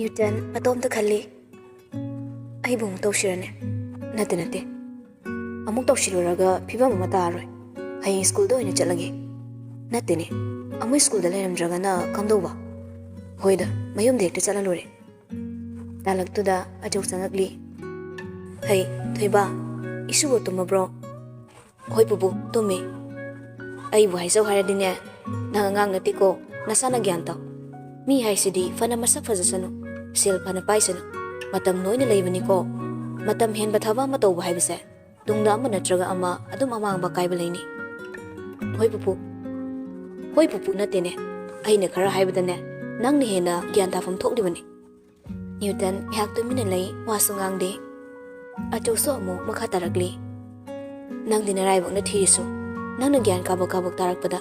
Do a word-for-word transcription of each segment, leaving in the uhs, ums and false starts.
ꯅ꯭ꯌꯨꯇꯟ ꯃꯇꯣꯝꯇ ꯈꯜꯂꯤ꯫ "ꯑꯩꯕꯨ ꯑꯃꯨꯛ ꯇꯧꯁꯤꯔꯅꯦ?" "ꯅꯠꯇꯦ, ꯅꯠꯇꯦ꯫ ꯑꯃꯨꯛ ꯇꯧꯁꯤꯜꯂꯨꯔꯒ ꯐꯤꯕꯝ ꯑꯃ ꯇꯥꯔꯣꯏ꯫ ꯍꯌꯦꯡ ꯁ꯭ꯀꯨꯜꯗ ꯑꯣꯏꯅ ꯆꯠꯂꯒꯦ꯫" "ꯅꯠꯇꯦꯅꯦ, ꯑꯃꯨꯛ ꯁ꯭ꯀꯨꯜꯗ ꯂꯩꯔꯝꯗ꯭ꯔꯒꯅ ꯀꯝꯗꯧꯕ?" "ꯍꯣꯏꯗ, ꯃꯌꯨꯝꯗ ꯍꯦꯛꯇ ꯆꯠꯂ ꯂꯣꯏꯔꯦ꯫" ꯇꯥꯂꯛꯇꯨꯗ ꯑꯆꯧ ꯆꯪꯉꯛꯂꯤ꯫ "ꯍꯩ, ꯊꯣꯏꯕ, ꯏꯁꯨꯕꯨ ꯇꯨꯝꯃꯕ꯭ꯔꯣ?" "ꯍꯣꯏ ꯄꯨꯄꯨ, ꯇꯨꯝꯃꯤ꯫" "ꯑꯩꯕꯨ ꯍꯥꯏꯖꯧ ꯍꯥꯏꯔꯗꯤꯅꯦ, ꯅꯪ ꯑꯉꯥꯡ ꯅꯠꯇꯦꯀꯣ, ꯅꯁꯥꯅ ꯒ꯭ꯌꯥꯟ ꯇꯥꯎ꯫ ꯃꯤ ꯍꯥꯏꯁꯤꯗꯤ ꯐꯅ ꯃꯁꯛ ꯐꯖꯁꯅꯨ, ꯁꯦꯜ ꯐꯅ ꯄꯥꯏꯁꯅꯨ, ꯃꯇꯝ ꯂꯣꯏꯅ ꯂꯩꯕꯅꯤꯀꯣ꯫ ꯃꯇꯝ ꯍꯦꯟꯕ ꯊꯕꯛ ꯑꯃ ꯇꯧꯕ ꯍꯥꯏꯕꯁꯦ ꯇꯨꯡꯗ ꯑꯃ ꯅꯠꯇ꯭ꯔꯒ ꯑꯃ ꯑꯗꯨꯝ ꯑꯃꯥꯡꯕ ꯑꯀꯥꯏꯕ ꯂꯩꯅꯤ꯫" "ꯍꯣꯏ ꯄꯨꯄꯨ, ꯍꯣꯏ ꯄꯨꯄꯨ ꯅꯠꯇꯦꯅꯦ, ꯑꯩꯅ ꯈꯔ ꯍꯥꯏꯕꯗꯅꯦ, ꯅꯪꯅ ꯍꯦꯟꯅ ꯒ꯭ꯌꯥꯟ ꯇꯥꯐꯝ ꯊꯣꯛꯂꯤꯕꯅꯤ꯫" ꯅ꯭ꯌꯨꯇꯟ ꯉꯥꯏꯍꯥꯛ ꯇꯨꯃꯤꯟꯅ ꯂꯩ, ꯋꯥꯁꯨ ꯉꯥꯡꯗꯦ꯫ ꯑꯆꯧꯁꯨ ꯑꯃꯨꯛ ꯃꯈꯥ ꯇꯥꯔꯛꯂꯤ꯫ "ꯅꯪꯗꯤ ꯅꯔꯥꯏꯕꯛꯅ ꯊꯤꯔꯤꯁꯨ, ꯅꯪꯅ ꯒ꯭ꯌꯥꯟ ꯀꯥꯕꯛ ꯀꯥꯕꯛ ꯇꯥꯔꯛꯄꯗ,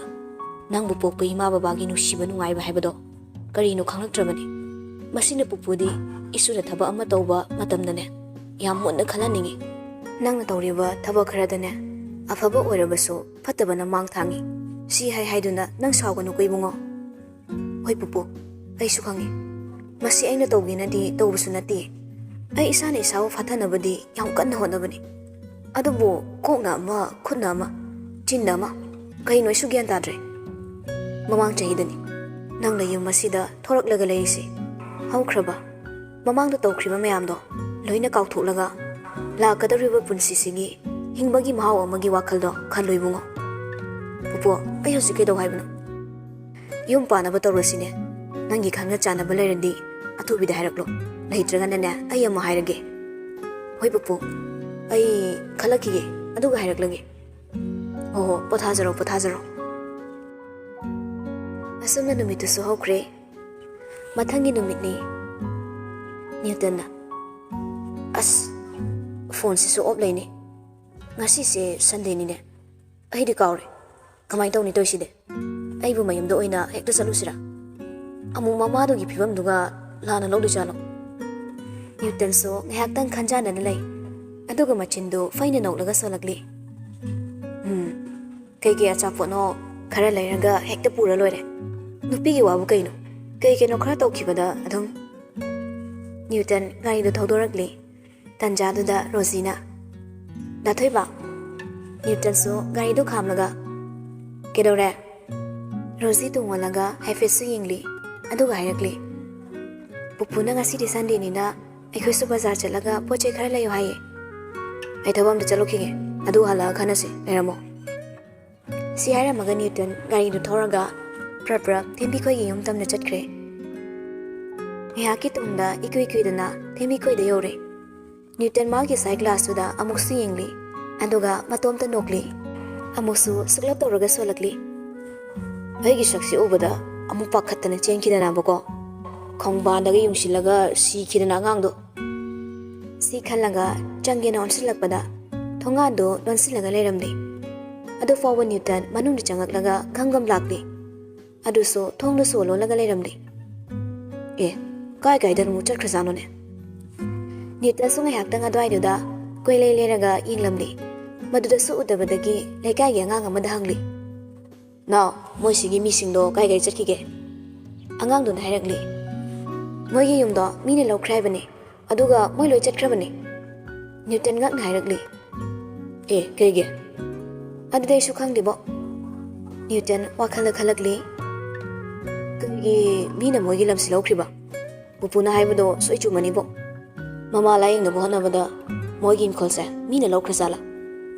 ꯅꯪꯕꯨ ꯄꯣꯛꯄ ꯏꯃꯥ ꯕꯕꯥꯒꯤ ꯅꯨꯡꯁꯤꯕ ꯅꯨꯡꯉꯥꯏꯕ ꯍꯥꯏꯕꯗꯣ ꯀꯔꯤꯅꯣ ꯈꯪꯂꯛꯇ꯭ꯔꯕꯅꯤ꯫ ꯃꯁꯤꯅ ꯄꯨꯄꯨꯗꯤ ꯏꯁꯨꯅ ꯊꯕꯛ ꯑꯃ ꯇꯧꯕ ꯃꯇꯝꯗꯅꯦ, ꯌꯥꯝ ꯃꯨꯟꯅ ꯈꯜꯍꯟꯅꯤꯡꯉꯤ꯫ ꯅꯪꯅ ꯇꯧꯔꯤꯕ ꯊꯕꯛ ꯈꯔꯗꯅꯦ, ꯑꯐꯕ ꯑꯣꯏꯔꯕꯁꯨ ꯐꯠꯇꯕꯅ ꯃꯥꯡ ꯊꯥꯡꯉꯤ꯫ ꯁꯤ ꯍꯥꯏ ꯍꯥꯏꯗꯨꯅ ꯅꯪ ꯁꯥꯎꯒꯅꯨꯀꯣ ꯏꯕꯨꯡꯉꯣ꯫" "ꯍꯣꯏ ꯄꯨꯄꯨ, ꯑꯩꯁꯨ ꯈꯪꯉꯤ꯫ ꯃꯁꯤ ꯑꯩꯅ ꯇꯧꯒꯦꯅꯗꯤ ꯇꯧꯕꯁꯨ ꯅꯠꯇꯦ꯫ ꯑꯩ ꯏꯁꯥꯅ ꯏꯁꯥꯕꯨ ꯐꯥꯊꯅꯕꯗꯤ ꯌꯥꯝ ꯀꯟꯅ ꯍꯣꯠꯅꯕꯅꯤ꯫ ꯑꯗꯨꯕꯨ ꯀꯣꯛꯅ ꯑꯃ, ꯈꯨꯠꯅ ꯑꯃ, ꯆꯤꯟꯅ ꯑꯃ, ꯀꯩꯅꯣ ꯑꯩꯁꯨ ꯒ꯭ꯌꯥꯟ ꯇꯥꯗ꯭ꯔꯦ꯫ ꯃꯃꯥꯡ ꯆꯍꯤꯗꯅꯤ ꯅꯪꯅ ꯌꯨꯝ ꯑꯁꯤꯗ ꯊꯣꯔꯛꯂꯒ ꯂꯩꯔꯤꯁꯦ꯫ ꯍꯧꯈ꯭ꯔꯕ, ꯃꯃꯥꯡꯗ ꯇꯧꯈ꯭ꯔꯤꯕ ꯃꯌꯥꯝꯗꯣ ꯂꯣꯏꯅ ꯀꯥꯎꯊꯣꯛꯂꯒ ꯂꯥꯛꯀꯗꯧꯔꯤꯕ ꯄꯨꯟꯁꯤꯁꯤꯒꯤ ꯍꯤꯡꯕꯒꯤ ꯃꯍꯥꯎ ꯑꯃꯒꯤ ꯋꯥꯈꯜꯗꯣ ꯈꯜꯂꯨ ꯏꯕꯨꯡꯉꯣ꯫" "ꯄꯨꯄꯨ, ꯑꯩ ꯍꯧꯖꯤꯛ ꯀꯩꯗꯧ ꯍꯥꯏꯕꯅꯣ?" "ꯌꯨꯝ ꯄꯥꯟꯅꯕ ꯇꯧꯔꯁꯤꯅꯦ꯫ ꯅꯪꯒꯤ ꯈꯪꯅ ꯆꯥꯟꯅꯕ ꯂꯩꯔꯗꯤ ꯑꯊꯨꯕꯤꯗ ꯍꯥꯏꯔꯛꯂꯣ꯫ ꯂꯩꯇ꯭ꯔꯒꯅꯅꯦ, ꯑꯩ ꯑꯃ ꯍꯥꯏꯔꯒꯦ꯫" "ꯍꯣꯏ ꯄꯨꯄꯨ, ꯑꯩ ꯈꯜꯂꯛꯈꯤꯒꯦ, ꯑꯗꯨꯒ ꯍꯥꯏꯔꯛꯂꯒꯦ꯫" "ꯍꯣ ꯍꯣ, ꯄꯣꯊꯥꯖꯔꯣ, ꯄꯣꯊꯥꯖꯔꯣ꯫" ꯑꯁꯨꯝꯅ ꯅꯨꯃꯤꯠꯇꯨꯁꯨ ꯍꯧꯈ꯭ꯔꯦ꯫ ꯃꯊꯪꯒꯤ ꯅꯨꯃꯤꯠꯅꯤ꯫ ꯅ꯭ꯌꯨꯇꯟꯅ, "ꯑꯁ, ꯐꯣꯟꯁꯤꯁꯨ ꯑꯣꯞ ꯂꯩꯅꯦ꯫ ꯉꯁꯤꯁꯦ ꯁꯟꯗꯦꯅꯤꯅꯦ꯫ ꯑꯩꯗꯤ ꯀꯥꯎꯔꯦ꯫ ꯀꯃꯥꯏꯅ ꯇꯧꯅꯤ ꯇꯧꯔꯤꯁꯤꯗꯤ? ꯑꯩꯕꯨ ꯃꯌꯨꯝꯗ ꯑꯣꯏꯅ ꯍꯦꯛꯇ ꯆꯠꯂꯨꯁꯤꯔꯥ? ꯑꯃꯨꯛ ꯃꯃꯥꯗꯨꯒꯤ ꯐꯤꯕꯝꯗꯨꯒ ꯂꯥꯟꯅ ꯂꯧꯗꯣꯏꯖꯥꯠꯂꯣ?" ꯅ꯭ꯌꯨꯇꯟꯁꯨ ꯉꯥꯏꯍꯥꯛꯇꯪ ꯈꯟꯖꯥꯟꯅꯅ ꯂꯩ꯫ ꯑꯗꯨꯒ ꯃꯆꯤꯟꯗꯨ ꯐꯩꯅ ꯅꯣꯛꯂꯒ ꯁꯣꯜꯂꯛꯂꯤ꯫ "ꯎꯝ, ꯀꯩꯀꯩ ꯑꯆꯥꯄꯣꯠꯅꯣ ꯈꯔ ꯂꯩꯔꯒ ꯍꯦꯛꯇ ꯄꯨꯔ ꯂꯣꯏꯔꯦ꯫ ꯅꯨꯄꯤꯒꯤ ꯋꯥꯕꯨ ꯀꯩꯅꯣ? ꯀꯩ ꯀꯩꯅꯣ ꯈꯔ ꯇꯧꯈꯤꯕꯗ ꯑꯗꯨꯝ ꯅ꯭ꯌꯨꯇꯟ ꯒꯥꯔꯤꯗꯨ ꯊꯧꯗꯣꯔꯛꯂꯤ꯫ ꯇꯟꯖꯥꯗꯨꯗ ꯔꯣꯖꯤꯅ, "ꯗꯥ ꯊꯣꯏꯕ!" ꯅ꯭ꯌꯨꯇꯟꯁꯨ ꯒꯥꯔꯤꯗꯨ ꯈꯥꯝꯂꯒ, "ꯀꯩꯗꯧꯔꯦ?" ꯔꯣꯖꯤ ꯇꯨꯡ ꯑꯣꯜꯂꯒ ꯍꯥꯏꯐꯦꯠꯁꯨ ꯌꯦꯡꯂꯤ, ꯑꯗꯨꯒ ꯍꯥꯏꯔꯛꯂꯤ, "ꯄꯨꯄꯨꯅ ꯉꯁꯤꯗꯤ ꯁꯟꯗꯦꯅꯤꯅ ꯑꯩꯈꯣꯏꯁꯨ ꯕꯖꯥꯔ ꯆꯠꯂꯒ ꯄꯣꯠ ꯆꯩ ꯈꯔ ꯂꯩꯌꯨ ꯍꯥꯏꯌꯦ꯫ ꯑꯩ ꯊꯕꯛ ꯑꯝꯇ ꯆꯠꯂꯨꯈꯤꯒꯦ, ꯑꯗꯨꯒ ꯍꯜꯂꯛꯑ ꯈꯟꯅꯁꯤ, ꯂꯩꯔꯝꯃꯣ꯫" ꯁꯤ ꯍꯥꯏꯔꯝꯃꯒ ꯅ꯭ꯌꯨꯇꯟ ꯒꯥꯔꯤꯗꯨ ꯊꯧꯔꯒ ꯄ꯭ꯔꯞ ꯄ꯭ꯔꯞ ꯊꯦꯝꯕꯤꯈꯣꯏꯒꯤ ꯌꯨꯝ ꯇꯝꯅ ꯆꯠꯈ꯭ꯔꯦ꯫ ꯉꯥꯏꯍꯥꯛꯀꯤ ꯇꯨꯡꯗ ꯏꯀꯨꯏ ꯀꯨꯏꯗꯅ ꯊꯦꯝꯕꯤꯈꯣꯏꯗ ꯌꯧꯔꯦ꯫ ꯅ꯭ꯌꯨꯇꯟ ꯃꯥꯒꯤ ꯁꯥꯏ ꯒ꯭ꯂꯥꯁꯇꯨꯗ ꯑꯃꯨꯛꯁꯨ ꯌꯦꯡꯂꯤ, ꯑꯗꯨꯒ ꯃꯇꯣꯝꯇ ꯅꯣꯛꯂꯤ꯫ ꯑꯃꯨꯛꯁꯨ ꯁꯨꯛꯂꯞ ꯇꯧꯔꯒ ꯁꯣꯜꯂꯛꯂꯤ꯫ "ꯑꯩꯒꯤ ꯁꯛꯁꯤ ꯎꯕꯗ ꯑꯃꯨꯛ ꯄꯥꯈꯠꯇꯅ ꯆꯦꯟꯈꯤꯗꯅꯕꯀꯣ꯫ ꯈꯣꯡꯕꯥꯟꯗꯒ ꯌꯨꯡꯁꯤꯜꯂꯒ ꯁꯤꯈꯤꯗꯅ ꯑꯉꯥꯡꯗꯣ꯫" ꯁꯤ ꯈꯜꯂꯒ ꯆꯪꯒꯦꯅ ꯑꯣꯟꯁꯤꯜꯂꯛꯄꯗ ꯊꯣꯡꯒꯥꯟꯗꯣ ꯂꯣꯟꯁꯤꯜꯂꯒ ꯂꯩꯔꯝꯂꯦ꯫ ꯑꯗꯨ ꯐꯥꯎꯕ ꯅ꯭ꯌꯨꯇꯟ ꯃꯅꯨꯡꯗ ꯆꯪꯉꯛꯂꯒ ꯒꯝ ꯒꯝ ꯂꯥꯛꯂꯤ꯫ ꯑꯗꯨꯁꯨ ꯊꯣꯡꯗꯨꯁꯨ ꯂꯣꯜꯂꯒ ꯂꯩꯔꯝꯂꯤ꯫ "ꯑꯦ, ꯀꯥꯏ ꯀꯥꯏꯗ ꯑꯃꯨꯛ ꯆꯠꯈ꯭ꯔꯖꯥꯠꯅꯣꯅꯦ?" ꯅ꯭ꯌꯨꯇꯟꯁꯨ ꯉꯥꯏꯍꯥꯛꯇꯪ ꯑꯗꯨꯋꯥꯏꯗꯨꯗ ꯀꯣꯏꯂꯩ ꯂꯩꯔꯒ ꯌꯦꯡꯂꯝꯂꯤ꯫ ꯃꯗꯨꯗꯁꯨ ꯎꯗꯕꯗꯒꯤ ꯂꯩꯀꯥꯏꯒꯤ ꯑꯉꯥꯡ ꯑꯃꯗ ꯍꯪꯂꯤ, "ꯅꯥꯎ, ꯃꯣꯏꯁꯤꯒꯤ ꯃꯤꯁꯤꯡꯗꯣ ꯀꯥꯏ ꯀꯥꯏ ꯆꯠꯈꯤꯒꯦ?" ꯑꯉꯥꯡꯗꯨꯅ ꯍꯥꯏꯔꯛꯂꯤ, "ꯃꯣꯏꯒꯤ ꯌꯨꯝꯗꯣ ꯃꯤꯅ ꯂꯧꯈ꯭ꯔꯦ ꯍꯥꯏꯕꯅꯤ, ꯑꯗꯨꯒ ꯃꯣꯏ ꯂꯣꯏ ꯆꯠꯈ꯭ꯔꯕꯅꯤ꯫" ꯅ꯭ꯌꯨꯇꯟ ꯉꯛꯅ ꯍꯥꯏꯔꯛꯂꯤ, "ꯑꯦ, ꯀꯩꯒꯤ? ꯑꯗꯨꯗꯤ ꯑꯩꯁꯨ ꯈꯪꯗꯦꯕꯣ꯫" ꯅ꯭ꯌꯨꯇꯟ ꯋꯥꯈꯜꯗ ꯈꯜꯂꯛꯂꯤ, "ꯀꯔꯤꯒꯤ ꯃꯤꯅ ꯃꯣꯏꯒꯤ ꯂꯝꯁꯤ ꯂꯧꯈ꯭ꯔꯤꯕ? ꯄꯨꯄꯨꯅ ꯍꯥꯏꯕꯗꯣ ꯁꯣꯏ ꯆꯨꯝꯃꯅꯤꯕꯣ꯫ ꯃꯃꯥ ꯂꯥꯌꯦꯡꯅꯕ ꯍꯣꯠꯅꯕꯗ ꯃꯣꯏꯒꯤ ꯏꯪꯈꯣꯜꯁꯦ ꯃꯤꯅ ꯂꯧꯈ꯭ꯔꯖꯥꯠꯂꯥ?"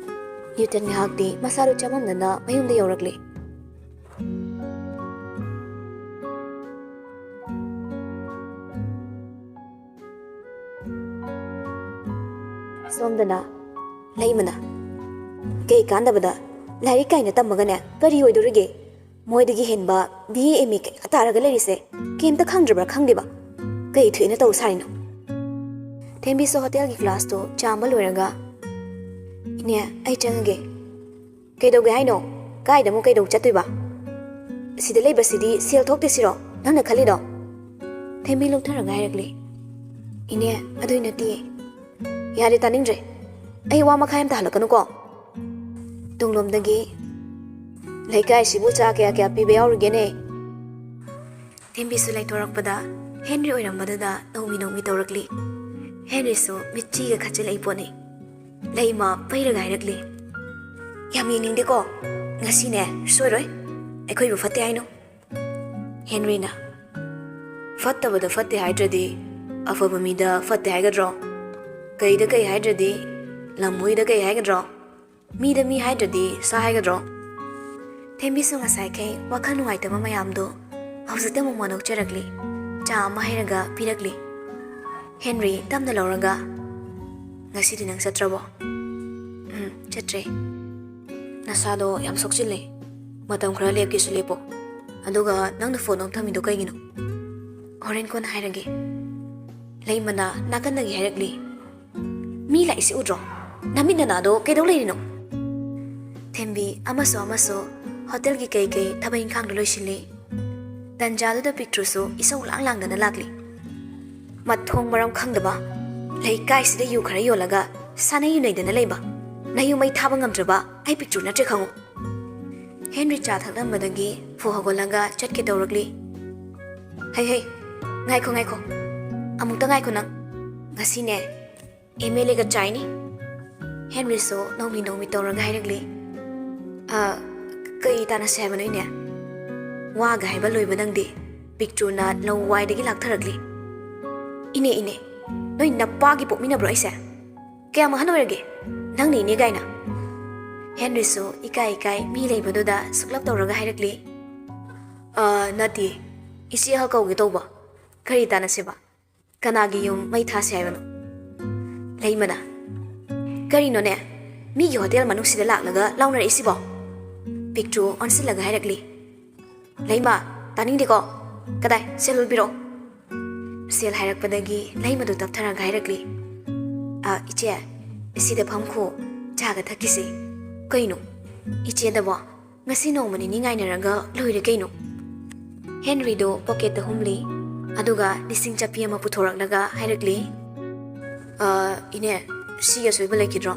ꯅ꯭ꯌꯨꯇꯟ ꯉꯥꯏꯍꯥꯛꯇꯤ ꯃꯁꯥꯗꯨ ꯆꯃꯝꯅꯅ ꯃꯌꯨꯝꯗ ꯌꯧꯔꯛꯂꯤ꯫ ꯁꯣꯝꯗꯅ ꯂꯩꯃꯅ, "ꯀꯩ ꯀꯥꯟꯗꯕꯗ ꯂꯥꯏꯔꯤꯛ ꯀꯥꯏꯅ ꯇꯝꯃꯒꯅꯦ ꯀꯔꯤ ꯑꯣꯏꯗꯣꯔꯤꯒꯦ? ꯃꯣꯏꯗꯒꯤ ꯍꯦꯟꯕ ꯕꯤ ꯑꯦ ꯑꯦꯝ ꯑꯦ ꯀꯌꯥ ꯇꯥꯔꯒ ꯂꯩꯔꯤꯁꯦ ꯀꯩꯝꯇ ꯈꯪꯗ꯭ꯔꯕ꯭ꯔꯥ ꯈꯪꯗꯦꯕ? ꯀꯩ ꯊꯣꯛꯑꯦꯅ ꯇꯧ ꯁꯥꯔꯤꯅꯣ?" ꯊꯦꯝꯕꯤꯁꯨ ꯍꯣꯇꯦꯜꯒꯤ ꯀ꯭ꯂꯥꯁꯇꯣ ꯆꯥꯝꯕ ꯂꯣꯏꯔꯒ, "ꯏꯅꯦ, ꯑꯩ ꯆꯪꯉꯒꯦ꯫" "ꯀꯩꯗꯧꯒꯦ ꯍꯥꯏꯅꯣ? ꯀꯥꯏꯗ ꯑꯃꯨꯛ ꯀꯩꯗꯧ ꯆꯠꯇꯣꯏꯕ? ꯁꯤꯗ ꯂꯩꯕꯁꯤꯗꯤ ꯁꯦꯜ ꯊꯣꯛꯇꯦ ꯁꯤꯔꯣ ꯅꯪꯅ ꯈꯜꯂꯤꯗꯣ?" ꯊꯦꯝꯕꯤ ꯂꯨꯞꯊꯔꯒ ꯍꯥꯏꯔꯛꯂꯤ, "ꯏꯅꯦ, ꯑꯗꯨꯏ ꯅꯠꯇꯦ꯫" "ꯌꯥꯔꯦ, ꯇꯥꯅꯤꯡꯗ꯭ꯔꯦ꯫ ꯑꯩ ꯋꯥ ꯃꯈꯥꯏ ꯑꯝꯇ ꯍꯜꯂꯛꯀꯅꯨꯀꯣ꯫" ꯇꯨꯡꯂꯣꯝꯗꯒꯤ, "ꯂꯩꯀꯥꯏꯁꯤꯕꯨ ꯆꯥ ꯀꯌꯥ ꯀꯌꯥ ꯄꯤꯕ ꯌꯥꯎꯔꯤꯒꯦꯅꯦ?" ꯊꯦꯝꯕꯤꯁꯨ ꯂꯩꯊꯣꯔꯛꯄꯗ ꯍꯦꯟꯔꯤ ꯑꯣꯏꯔꯝꯕꯗꯨꯗ ꯅꯧꯃꯤ ꯅꯧꯃꯤ ꯇꯧꯔꯛꯂꯤ꯫ ꯍꯦꯟꯔꯤꯁꯨ ꯃꯤꯠꯆꯤꯒ ꯈꯠꯆꯤꯜꯂꯛꯏ ꯄꯣꯠꯅꯤ꯫ ꯂꯩꯃ ꯄꯩꯔꯒ ꯍꯥꯏꯔꯛꯂꯤ, "ꯌꯥꯝ ꯌꯦꯡꯅꯤꯡꯗꯦꯀꯣ, ꯉꯁꯤꯅꯦ ꯁꯣꯏꯔꯣꯏ꯫ ꯑꯩꯈꯣꯏꯕꯨ ꯐꯠꯇꯦ ꯍꯥꯏꯅꯨ꯫" ꯍꯦꯟꯔꯤꯅ, "ꯐꯠꯇꯕꯗ ꯐꯠꯇꯦ ꯍꯥꯏꯗ꯭ꯔꯗꯤ ꯑꯐꯕ ꯃꯤꯗ ꯐꯠꯇꯦ ꯍꯥꯏꯒꯗ꯭ꯔꯣ? ꯀꯩꯗ ꯀꯩ ꯍꯥꯏꯗ꯭ꯔꯗꯤ ꯂꯝꯍꯨꯏꯗ ꯀꯩ ꯍꯥꯏꯒꯗ꯭ꯔꯣ? ꯃꯤꯗ ꯃꯤ ꯍꯥꯏꯗ꯭ꯔꯗꯤ ꯁꯥ ꯍꯥꯏꯒꯗ꯭ꯔꯣ?" ꯊꯦꯝꯕꯤꯁꯨ ꯉꯁꯥꯏꯈꯩ ꯋꯥꯈꯜ ꯅꯨꯡꯉꯥꯏꯇꯕ ꯃꯌꯥꯝꯗꯣ ꯍꯧꯖꯤꯛꯇ ꯑꯃꯨꯛ ꯃꯅꯣꯛꯆꯔꯛꯂꯤ꯫ ꯆꯥ ꯑꯃ ꯍꯩꯔꯒ ꯄꯤꯔꯛꯂꯤ꯫ ꯍꯦꯟꯔꯤ ꯇꯞꯅ ꯂꯧꯔꯒ, "ꯉꯁꯤꯗꯤ ꯅꯪ ꯆꯠꯇ꯭ꯔꯕꯣ?" "ꯎꯝ, ꯆꯠꯇ꯭ꯔꯦ꯫" "ꯅꯁꯥꯗꯣ ꯌꯥꯝ ꯁꯣꯛꯆꯤꯜꯂꯦ꯫ ꯃꯇꯝ ꯈꯔ ꯂꯦꯞꯀꯦꯁꯨ ꯂꯦꯞꯄꯣ꯫ ꯑꯗꯨꯒ ꯅꯪꯅ ꯐꯣꯟ ꯑꯃ ꯊꯝꯃꯤꯗꯣ ꯀꯩꯒꯤꯅꯣ?" "ꯍꯣꯔꯦꯟ ꯀꯣꯟꯅ ꯍꯥꯏꯔꯒꯦ꯫" ꯂꯩꯃꯅ ꯅꯥꯀꯟꯗꯒꯤ ꯍꯥꯏꯔꯛꯂꯤ, "ꯃꯤ ꯂꯥꯛꯏꯁꯤ ꯎꯗ꯭ꯔꯣ? ꯅꯃꯤꯠ ꯅꯅꯥꯗꯣ ꯀꯩꯗꯧ ꯂꯩꯔꯤꯅꯣ?" ꯊꯦꯝꯕꯤ ꯑꯃꯁꯨ ꯑꯃꯁꯨ ꯍꯣꯇꯦꯜꯒꯤ ꯀꯩꯀꯩ ꯊꯕꯛ ꯏꯪꯈꯥꯡꯗꯣ ꯂꯣꯏꯁꯤꯜꯂꯤ꯫ ꯇꯟꯖꯥꯗꯨꯗ ꯄꯤꯛꯇ꯭ꯔꯨꯁꯨ ꯏꯁꯧ ꯂꯥꯡ ꯂꯥꯡꯗꯅ ꯂꯥꯛꯂꯤ꯫ "ꯃꯊꯣꯡ ꯃꯔꯝ ꯈꯪꯗꯕ, ꯂꯩꯀꯥꯏꯁꯤꯗ ꯌꯨ ꯈꯔ ꯌꯣꯜꯂꯒ ꯁꯥꯟꯅ ꯌꯨꯅꯩꯗꯅ ꯂꯩꯕ ꯅꯌꯨꯝ ꯃꯩ ꯊꯥꯕ ꯉꯝꯗ꯭ꯔꯕ ꯑꯩ ꯄꯤꯛꯇ꯭ꯔꯨ ꯅꯠꯇ꯭ꯔꯦ ꯈꯪꯉꯨ꯫" ꯍꯦꯟꯔꯤ ꯆꯥ ꯊꯛꯂꯝꯕꯗꯒꯤ ꯐꯨ ꯍꯧꯒꯠꯂꯒ ꯆꯠꯀꯦ ꯇꯧꯔꯛꯂꯤ꯫ "ꯍꯩ ꯍꯩ, ꯉꯥꯏꯈꯣ ꯉꯥꯏꯈꯣ, ꯑꯃꯨꯛꯇ ꯉꯥꯏꯈꯣ ꯅꯪ꯫ ꯉꯁꯤꯅꯦ ꯑꯦꯝ ꯑꯦꯜ ꯑꯦꯒ ꯆꯥꯏꯅꯤ꯫" ꯍꯦꯟꯔꯤꯁꯨ ꯅꯧꯃꯤ ꯅꯧꯃꯤ ꯇꯧꯔꯒ ꯍꯥꯏꯔꯛꯂꯤ, "ꯑ, ꯀꯩ ꯇꯥꯟꯅꯁꯦ ꯍꯥꯏꯕꯅꯣ ꯏꯅꯦ? ꯋꯥꯒ ꯍꯥꯏꯕ ꯂꯣꯏꯕ ꯅꯪꯗꯦ꯫ ꯄꯤꯛꯇ꯭ꯔꯨꯅ ꯂꯧ ꯋꯥꯏꯗꯒꯤ ꯂꯥꯛꯊꯔꯛꯂꯤ꯫" "ꯏꯅꯦ, ꯏꯅꯦ, ꯅꯣꯏ ꯅꯄꯥꯒꯤ ꯄꯣꯛꯃꯤꯟꯅꯕ꯭ꯔꯣ ꯑꯩꯁꯦ? ꯀꯌꯥꯝ ꯑꯍꯟ ꯑꯣꯏꯔꯒꯦ? ꯅꯪꯅ ꯏꯅꯦ ꯀꯥꯏꯅ?" ꯍꯦꯟꯔꯤꯁꯨ ꯏꯀꯥꯏ ꯏꯀꯥꯏ ꯃꯤ ꯂꯩꯕꯗꯨꯗ ꯁꯨꯛꯂꯞ ꯇꯧꯔꯒ ꯍꯥꯏꯔꯛꯂꯤ, "ꯑ, ꯅꯠꯇꯦ, ꯏꯆꯦ ꯑꯍꯜ ꯀꯧꯒꯦ ꯇꯧꯕ꯫ ꯀꯔꯤ ꯇꯥꯟꯅꯁꯦꯕ? ꯀꯅꯥꯒꯤ ꯌꯨꯝ ꯃꯩ ꯊꯥꯁꯦ ꯍꯥꯏꯕꯅꯣ?" ꯂꯩꯃꯅ, "ꯀꯔꯤꯅꯣꯅꯦ? ꯃꯤꯒꯤ ꯍꯣꯇꯦꯜ ꯃꯅꯨꯡꯁꯤꯗ ꯂꯥꯛꯂꯒ ꯂꯥꯎꯅꯔꯛꯏꯁꯤꯕꯣ?" ꯄꯤꯛꯇ꯭ꯔꯨ ꯑꯣꯟꯁꯤꯜꯂꯒ ꯍꯥꯏꯔꯛꯂꯤ, "ꯂꯩꯃ, ꯇꯥꯅꯤꯡꯗꯦꯀꯣ꯫ ꯀꯗꯥꯏ, ꯁꯦꯜ ꯄꯤꯔꯛꯑꯣ꯫" ꯁꯦꯜ ꯍꯥꯏꯔꯛꯄꯗꯒꯤ ꯂꯩꯃꯗꯨ ꯇꯞꯊꯔꯒ ꯍꯥꯏꯔꯛꯂꯤ, "ꯑ, ꯏꯆꯦ, ꯁꯤꯗ ꯐꯝꯈꯣ, ꯆꯥꯒ ꯊꯛꯈꯤꯁꯤ꯫" "ꯀꯩꯅꯣ? ꯏꯆꯦꯗꯕꯣ? ꯉꯁꯤ ꯅꯣꯡꯃ ꯅꯤꯅꯤ ꯉꯥꯏꯅꯔꯒ ꯂꯣꯏꯔꯦ ꯀꯩꯅꯣ꯫" ꯍꯦꯟꯔꯤꯗꯣ ꯄꯣꯀꯦꯠꯇ ꯍꯨꯝꯂꯤ, ꯑꯗꯨꯒ ꯂꯤꯁꯤꯡ ꯆꯠꯄꯤ ꯑꯃ ꯄꯨꯊꯣꯔꯛꯂꯒ ꯍꯥꯏꯔꯛꯂꯤ, "ꯑ, ꯏꯅꯦ, ꯁꯤꯒꯤ ꯑꯁꯣꯏꯕ ꯂꯩꯈꯤꯗ꯭ꯔꯣ?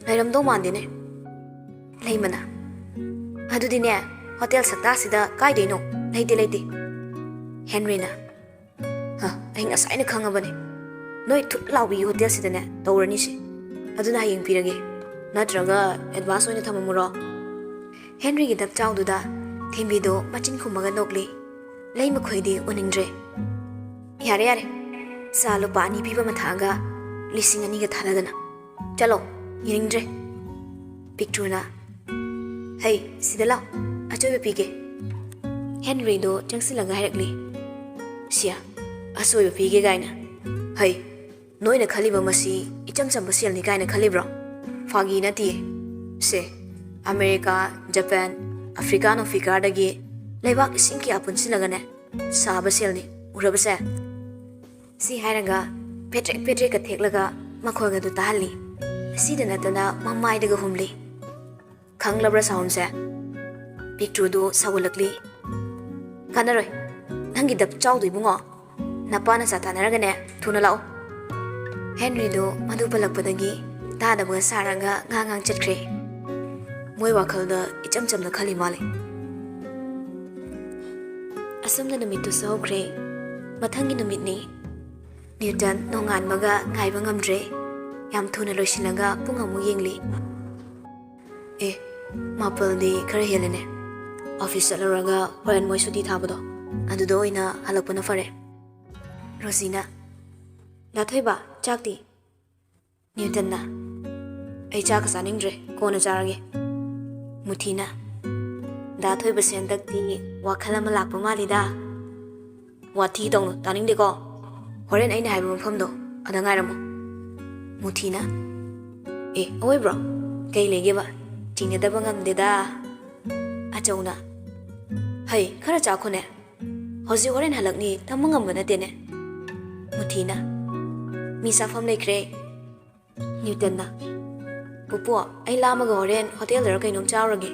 ꯂꯩꯔꯝꯗꯧ ꯃꯥꯟꯗꯦꯅꯦ꯫" ꯂꯩꯃꯅ, "ꯑꯗꯨꯗꯤꯅꯦ, ꯍꯣꯇꯦꯜ ꯁꯛꯇꯥꯁꯤꯗ ꯀꯥꯏꯗꯩꯅꯣ? ꯂꯩꯇꯦ, ꯂꯩꯇꯦ꯫" ꯍꯦꯟꯔꯤꯅ, ꯑ, ꯑꯩ ꯉꯁꯥꯏꯅ ꯈꯪꯉꯕꯅꯦ꯫ ꯅꯣꯏ ꯊꯨꯠ ꯂꯥꯎꯕꯤꯒꯤ ꯍꯣꯇꯦꯜꯁꯤꯗꯅꯦ ꯇꯧꯔꯅꯤꯁꯦ꯫ ꯑꯗꯨꯅ ꯍꯌꯦꯡ ꯄꯤꯔꯒꯦ꯫ ꯅꯠꯇ꯭ꯔꯒ ꯑꯦꯗꯚꯥꯟꯁ ꯑꯣꯏꯅ ꯊꯝꯃꯝꯃꯨꯔꯣ?" ꯍꯦꯟꯔꯤꯒꯤ ꯗꯞ ꯆꯥꯎꯗꯨꯗ ꯊꯦꯝꯕꯤꯗꯣ ꯃꯆꯤꯟ ꯈꯨꯝꯃꯒ ꯅꯣꯛꯂꯤ꯫ ꯂꯩ ꯃꯈꯣꯏꯗꯤ ꯎꯅꯤꯡꯗ꯭ꯔꯦ꯫ "ꯌꯥꯔꯦ, ꯌꯥꯔꯦ꯫ ꯆꯥ ꯂꯨꯄꯥ ꯑꯅꯤ ꯄꯤꯕ ꯑꯃ ꯊꯛꯑꯒ ꯂꯤꯁꯤꯡ ꯑꯅꯤꯒ ꯊꯥꯗꯗꯅ꯫ ꯆꯠꯂꯣ, ꯌꯦꯡꯅꯤꯡꯗ꯭ꯔꯦ꯫" ꯄꯤꯛꯇ꯭ꯔꯨꯅ, "ꯍꯩ, ꯁꯤꯗ ꯂꯥꯎ, ꯑꯆꯣꯏꯕ ꯄꯤꯒꯦ꯫" ꯍꯦꯟꯔꯤꯗꯣ ꯆꯪꯁꯤꯜꯂꯒ ꯍꯥꯏꯔꯛꯂꯤ꯫ "ꯁꯤꯌꯥ, ꯑꯆꯣꯏꯕ ꯄꯤꯒꯦ ꯀꯥꯏꯅ꯫ ꯍꯩ, ꯅꯣꯏꯅ ꯈꯜꯂꯤꯕ ꯃꯁꯤ ꯏꯆꯝ ꯆꯝꯕ ꯁꯦꯜꯅꯤ ꯀꯥꯏꯅ ꯈꯜꯂꯤꯕ꯭ꯔꯣ? ꯐꯥꯒꯤ ꯅꯠꯇꯤꯌꯦ꯫ ꯁꯦ, ꯑꯃꯦꯔꯤꯀꯥ, ꯖꯄꯥꯟ, ꯑꯐ꯭ꯔꯤꯀꯥ ꯅꯨꯐ꯭ꯔꯤꯀꯥꯗꯒꯤ ꯂꯩꯕꯥꯛ ꯏꯁꯤꯡ ꯀꯌꯥ ꯄꯨꯟꯁꯤꯜꯂꯒꯅꯦ ꯁꯥꯕ ꯁꯦꯜꯅꯤ꯫ ꯎꯔꯕꯁꯦ?" ꯁꯤ ꯍꯥꯏꯔꯒ ꯄꯦꯗ꯭ꯔꯦꯛ ꯄꯦꯗ꯭ꯔꯦꯛꯀ ꯊꯦꯛꯂꯒ ꯃꯈꯣꯜꯒꯗꯨ ꯇꯥꯍꯜꯂꯤ꯫ ꯑꯁꯤꯗ ꯅꯠꯇꯅ ꯃꯃꯥꯏꯗꯒ ꯍꯨꯝꯂꯤ꯫ "ꯈꯪꯂꯕ꯭ꯔꯥ ꯁꯥꯎꯟꯁꯦ?" ꯄꯤꯛꯇ꯭ꯔꯨꯗꯨ ꯁꯥꯎꯒꯠꯂꯛꯂꯤ꯫ "ꯀꯥꯟꯅꯔꯣꯏ꯫ ꯅꯪꯒꯤ ꯗꯞ ꯆꯥꯎꯗꯣ ꯏꯕꯨꯡꯉꯣ꯫ ꯅꯄꯥ ꯅꯆꯥ ꯇꯥꯟꯅꯔꯒꯅꯦ, ꯊꯨꯅ ꯂꯥꯛꯑꯣ꯫" ꯍꯦꯟꯔꯤꯗꯨ ꯃꯗꯨ ꯄꯜꯂꯛꯄꯗꯒꯤ ꯇꯥꯗꯕꯒ ꯁꯥꯔꯒ ꯉꯥꯡ ꯉꯥꯡ ꯆꯠꯈ꯭ꯔꯦ꯫ ꯃꯣꯏ ꯋꯥꯈꯜꯗ ꯏꯆꯝ ꯆꯝꯅ ꯈꯜꯂꯤ ꯃꯥꯜꯂꯤ꯫ ꯑꯁꯨꯝꯅ ꯅꯨꯃꯤꯠꯇꯨꯁꯨ ꯍꯧꯈ꯭ꯔꯦ꯫ ꯃꯊꯪꯒꯤ ꯅꯨꯃꯤꯠꯅꯤ꯫ ꯅ꯭ꯌꯨꯇꯟ ꯅꯣꯡꯉꯥꯟꯕꯒ ꯉꯥꯏꯕ ꯉꯝꯗ꯭ꯔꯦ꯫ ꯌꯥꯝ ꯊꯨꯅ ꯂꯣꯏꯁꯤꯜꯂꯒ ꯄꯨꯡ ꯑꯃꯨꯛ ꯌꯦꯡꯂꯤ꯫ "ꯑꯦ, ꯃꯥꯄꯜꯗꯤ ꯈꯔ ꯍꯦꯜꯂꯦꯅꯦ꯫ ꯑꯣꯐꯤꯁ ꯆꯠꯂꯨꯔꯒ ꯍꯣꯔꯦꯟ ꯃꯣꯏ ꯁꯨꯇꯤ ꯊꯥꯕꯗꯣ, ꯑꯗꯨꯗ ꯑꯣꯏꯅ ꯍꯜꯂꯛꯄꯅ ꯐꯔꯦ꯫" ꯔꯣꯖꯤꯅ, "ꯗꯥ ꯊꯣꯏꯕ, ꯆꯥꯛꯇꯤ?" ꯅ꯭ꯌꯨꯇꯟꯅ, "ꯑꯩ ꯆꯥꯛꯀ ꯆꯥꯅꯤꯡꯗ꯭ꯔꯦ, ꯀꯣꯟꯅ ꯆꯥꯔꯒꯦ꯫" ꯃꯨꯊꯤꯅ, "ꯗꯥ ꯊꯣꯏꯕꯁꯦ ꯍꯟꯗꯛꯇꯤ ꯋꯥꯈꯜ ꯑꯃ ꯂꯥꯛꯄ ꯃꯥꯜꯂꯤꯗ꯫" "ꯋꯥꯊꯤ ꯇꯧꯅꯨ, ꯇꯥꯅꯤꯡꯗꯦꯀꯣ꯫ ꯍꯣꯔꯦꯟ ꯑꯩꯅ ꯍꯥꯏꯕ ꯃꯐꯝꯗꯣ ꯑꯗ ꯉꯥꯏꯔꯝꯃꯣ꯫" ꯃꯨꯊꯤꯅ, "ꯑꯦ, ꯑꯋꯣꯏꯕ꯭ꯔꯣ? ꯀꯩ ꯂꯩꯒꯦꯕ? ꯆꯤꯡꯅꯗꯕ ꯉꯝꯗꯦꯗ꯫" ꯑꯆꯧꯅ, "ꯍꯩ, ꯈꯔ ꯆꯥꯈꯣꯅꯦ꯫ ꯍꯧꯖꯤꯛ ꯍꯣꯔꯦꯟ ꯍꯜꯂꯛꯅꯤ ꯇꯝꯕ ꯉꯝꯕ ꯅꯠꯇꯦꯅꯦ꯫" ꯃꯨꯊꯤꯅ, "ꯃꯤ ꯆꯥꯐꯝ ꯂꯩꯈ꯭ꯔꯦ꯫" ꯅ꯭ꯌꯨꯇꯟꯅ, "ꯄꯨꯄꯨ, ꯑꯩ ꯂꯥꯝꯃꯒ ꯍꯣꯔꯦꯟ ꯍꯣꯇꯦꯜꯗꯔ ꯀꯩꯅꯣꯝ ꯆꯥꯔꯨꯔꯒꯦ꯫"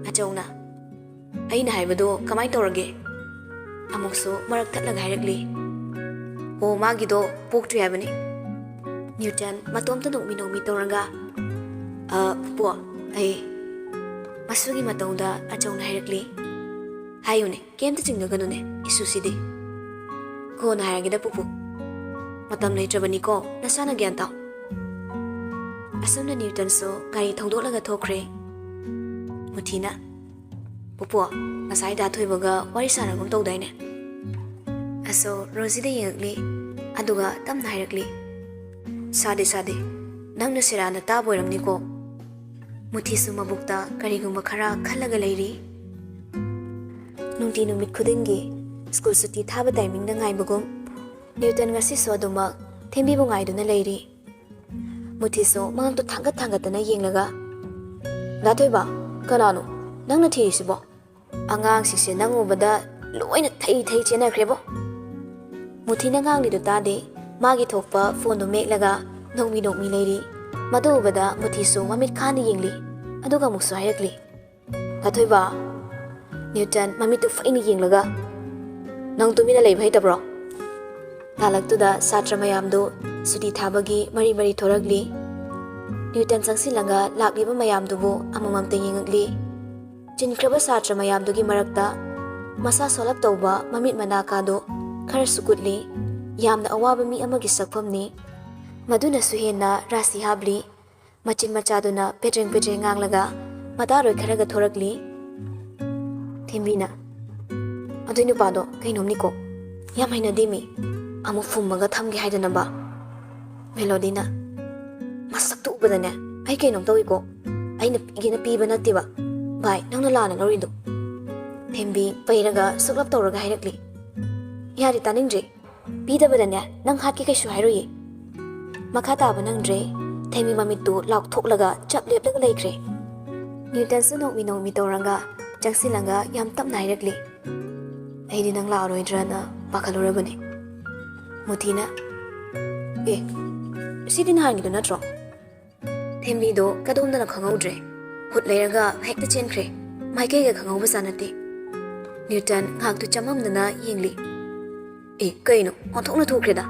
ꯑꯆꯧꯅ, "ꯑꯩꯅ ꯍꯥꯏꯕꯗꯣ ꯀꯃꯥꯏ ꯇꯧꯔꯒꯦ?" ꯑꯃꯨꯛꯁꯨ ꯃꯔꯛ ꯊꯠꯂꯒ ꯍꯥꯏꯔꯛꯂꯤ, "ꯑꯣ, ꯃꯥꯒꯤꯗꯣ ꯄꯣꯛꯇ꯭ꯔꯤ ꯍꯥꯏꯕꯅꯤ꯫" ꯅ꯭ꯌꯨꯇꯟ ꯃꯇꯣꯝꯇ ꯅꯣꯛꯃꯤ ꯅꯣꯛꯃꯤ ꯇꯧꯔꯒ, "ꯑ, ꯄꯨꯄꯨ, ꯑꯩ꯫" ꯃꯁꯨꯒꯤ ꯃꯇꯧꯗ ꯑꯆꯧꯅ ꯍꯥꯏꯔꯛꯂꯤ, "ꯍꯥꯏꯌꯨꯅꯦ, ꯀꯩꯝꯇ ꯆꯤꯡꯅꯒꯅꯨꯅꯦ, ꯏꯁꯨꯁꯤꯗꯤ꯫" ꯀꯣꯟꯅ ꯍꯥꯏꯔꯒꯦꯗ ꯄꯨꯄꯨ꯫ ꯃꯇꯝ ꯂꯩꯇ꯭ꯔꯕꯅꯤꯀꯣ, ꯅꯁꯥꯅ ꯒ꯭ꯌꯥꯟ ꯇꯥꯎ꯫ ꯑꯁꯨꯝꯅ ꯅ꯭ꯌꯨꯇꯟꯁꯨ ꯒꯥꯔꯤ ꯊꯧꯗꯣꯛꯂꯒ ꯊꯣꯛꯈ꯭ꯔꯦ꯫ ꯃꯨꯊꯤꯅ, "ꯄꯨꯄꯨ, ꯉꯁꯥꯏ ꯗꯥ ꯊꯣꯏꯕꯒ ꯋꯥꯔꯤ ꯁꯥꯟꯅꯒꯨꯝ ꯇꯧꯗꯥꯏꯅꯦ?" ꯑꯁꯣ ꯔꯣꯖꯤꯗ ꯌꯦꯡꯉꯛꯂꯤ, ꯑꯗꯨꯒ ꯇꯞꯅ ꯍꯥꯏꯔꯛꯂꯤ, "ꯁꯥꯗꯦ, ꯁꯥꯗꯦ꯫ ꯅꯪꯅ ꯁꯦꯔꯥꯟꯅ ꯇꯥꯕ ꯑꯣꯏꯔꯝꯅꯤꯀꯣ?" ꯃꯨꯊꯤꯁꯨ ꯃꯕꯨꯛꯇ ꯀꯔꯤꯒꯨꯝꯕ ꯈꯔ ꯈꯜꯂꯒ ꯂꯩꯔꯤ꯫ ꯅꯨꯡꯇꯤ ꯅꯨꯃꯤꯠ ꯈꯨꯗꯤꯡꯒꯤ ꯁ꯭ꯀꯨꯜ ꯁꯨꯇꯤ ꯊꯥꯕ ꯇꯥꯏꯃꯤꯡꯗ ꯉꯥꯏꯕꯒꯨꯝ, ꯅ꯭ꯌꯨꯇꯟ ꯉꯁꯤꯁꯨ ꯑꯗꯨꯃꯛ ꯊꯦꯝꯕꯤꯕꯨ ꯉꯥꯏꯗꯨꯅ ꯂꯩꯔꯤ꯫ ꯃꯨꯊꯤꯁꯨ ꯃꯉꯛꯇꯨ ꯊꯥꯡꯒꯠ ꯊꯥꯡꯒꯠꯇꯅ ꯌꯦꯡꯂꯒ, "ꯗꯥ ꯊꯣꯏꯕ, ꯀꯅꯥꯅꯣ ꯅꯪꯅ ꯊꯤꯔꯤꯁꯤꯕꯣ? ꯑꯉꯥꯡꯁꯤꯡꯁꯦ ꯅꯪ ꯎꯕꯗ ꯂꯣꯏꯅ ꯊꯩ ꯊꯩ ꯆꯦꯟꯅꯈ꯭ꯔꯦꯕꯣ!" ꯃꯨꯊꯤꯅ ꯉꯥꯡꯂꯤꯗꯨ ꯇꯥꯗꯦ꯫ ꯃꯥꯒꯤ ꯊꯣꯛꯄ ꯐꯣꯟꯗꯨ ꯃꯦꯠꯂꯒ ꯅꯣꯛꯃꯤ ꯅꯣꯛꯃꯤ ꯂꯩꯔꯤ꯫ ꯃꯗꯨ ꯎꯕꯗ ꯃꯨꯊꯤꯁꯨ ꯃꯃꯤꯠ ꯈꯥꯅ ꯌꯦꯡꯂꯤ꯫ ꯑꯗꯨꯒ ꯑꯃꯨꯛꯁꯨ ꯍꯥꯏꯔꯛꯂꯤ, "ꯗꯥ ꯊꯣꯏꯕ!" ꯅ꯭ꯌꯨꯇꯟ ꯃꯃꯤꯠꯇꯨ ꯐꯩꯅ ꯌꯦꯡꯂꯒ, "ꯅꯪ ꯇꯨꯃꯤꯟꯅ ꯂꯩꯕ ꯍꯩꯇꯕ꯭ꯔꯣ?" ꯇꯥꯂꯛꯇꯨꯗ ꯁꯥꯇ꯭ꯔ ꯃꯌꯥꯝꯗꯨ ꯁꯨꯇꯤ ꯊꯥꯕꯒꯤ ꯃꯔꯤ ꯃꯔꯤ ꯊꯣꯔꯛꯂꯤ꯫ ꯅ꯭ꯌꯨꯇꯟ ꯆꯪꯁꯤꯜꯂꯒ ꯂꯥꯛꯂꯤꯕ ꯃꯌꯥꯝꯗꯨꯕꯨ ꯑꯃꯃꯝꯇ ꯌꯦꯡꯉꯛꯂꯤ꯫ ꯆꯤꯟꯈ꯭ꯔꯕ ꯁꯥꯇ꯭ꯔ ꯃꯌꯥꯝꯗꯨꯒꯤ ꯃꯔꯛꯇ ꯃꯁꯥ ꯁꯣꯜꯂꯞ ꯇꯧꯕ ꯃꯃꯤꯠ ꯃꯅꯥ ꯀꯥꯗꯨ ꯈꯔꯁꯨ ꯀꯨꯠꯂꯤ꯫ ꯌꯥꯝꯅ ꯑꯋꯥꯕ ꯃꯤ ꯑꯃꯒꯤ ꯁꯛꯐꯝꯅꯤ꯫ ꯃꯗꯨꯅꯁꯨ ꯍꯦꯟꯅ ꯔꯥꯁꯤ ꯍꯥꯞꯂꯤ꯫ ꯃꯆꯤꯟ ꯃꯆꯥꯗꯨꯅ ꯄꯦꯗ꯭ꯔꯦꯡ ꯄꯦꯗ꯭ꯔꯦꯡ ꯉꯥꯡꯂꯒ ꯃꯇꯥꯔꯣꯏ ꯈꯔꯒ ꯊꯣꯔꯛꯂꯤ꯫ ꯊꯦꯝꯕꯤꯅ, "ꯑꯗꯨꯏ ꯅꯨꯄꯥꯗꯣ ꯀꯩꯅꯣꯝꯅꯤꯀꯣ, ꯌꯥꯝ ꯍꯩꯅꯗꯦ ꯃꯤ꯫ ꯑꯃꯨꯛ ꯐꯨꯝꯃꯒ ꯊꯝꯒꯦ ꯍꯥꯏꯗꯅꯕ?" ꯃꯦꯂꯣꯗꯤꯅ, "ꯃꯁꯛꯇꯨ ꯎꯕꯗꯅꯦ ꯑꯩ ꯀꯩꯅꯣꯝ ꯇꯧꯏꯀꯣ꯫ ꯑꯩꯅ ꯄꯤꯒꯦꯅ ꯄꯤꯕ ꯅꯠꯇꯦꯕ꯫ ꯚꯥꯏ, ꯅꯪꯅ ꯂꯥꯟꯅ ꯂꯧꯔꯤꯗꯣ꯫" ꯊꯦꯝꯕꯤ ꯄꯩꯔꯒ ꯁꯨꯛꯂꯞ ꯇꯧꯔꯒ ꯍꯥꯏꯔꯛꯂꯤ, "ꯌꯥꯔꯦ, ꯇꯥꯅꯤꯡꯗ꯭ꯔꯦ꯫ ꯄꯤꯗꯕꯗꯅꯦ ꯅꯪ ꯍꯥꯠꯀꯦ ꯀꯩꯁꯨ ꯍꯥꯏꯔꯣꯏꯌꯦ꯫" ꯃꯈꯥ ꯇꯥꯕ ꯅꯪꯗ꯭ꯔꯦ꯫ ꯊꯦꯝꯕꯤ ꯃꯃꯤꯠꯇꯨ ꯂꯥꯎꯊꯣꯛꯂꯒ ꯆꯞ ꯂꯦꯞꯂꯒ ꯂꯩꯈ꯭ꯔꯦ꯫ ꯅ꯭ꯌꯨꯇꯟꯁꯨ ꯅꯣꯛꯃꯤ ꯅꯣꯛꯃꯤ ꯇꯧꯔꯒ ꯆꯪꯁꯤꯜꯂꯒ ꯌꯥꯝ ꯇꯞꯅ ꯍꯥꯏꯔꯛꯂꯤ, "ꯑꯩꯗꯤ ꯅꯪ ꯂꯥꯛꯑꯔꯣꯏꯗ꯭ꯔꯅ ꯄꯥꯈꯠꯂꯨꯔꯕꯅꯤ꯫" ꯃꯨꯊꯤꯅ, "ꯑꯦ, ꯁꯤꯗꯤ ꯅꯍꯥꯟꯒꯤꯗꯣ ꯅꯠꯇ꯭ꯔꯣ?" ꯊꯦꯝꯕꯤꯗꯣ ꯀꯗꯣꯝꯗꯅꯣ ꯈꯪꯍꯧꯗ꯭ꯔꯦ꯫ ꯍꯨꯠ ꯂꯩꯔꯒ ꯍꯦꯛꯇ ꯆꯦꯟꯈ꯭ꯔꯦ꯫ ꯃꯥꯏꯀꯩꯒ ꯈꯪꯍꯧꯕ ꯖꯥꯠ ꯅꯠꯇꯦ꯫ ꯅ꯭ꯌꯨꯇꯟ ꯉꯥꯏꯍꯥꯛꯇꯨ ꯆꯃꯝꯅꯅ ꯌꯦꯡꯂꯤ꯫ "ꯑꯦ, ꯀꯩꯅꯣ? ꯑꯣꯟꯊꯣꯛꯅ ꯊꯨꯈ꯭ꯔꯦꯗ!"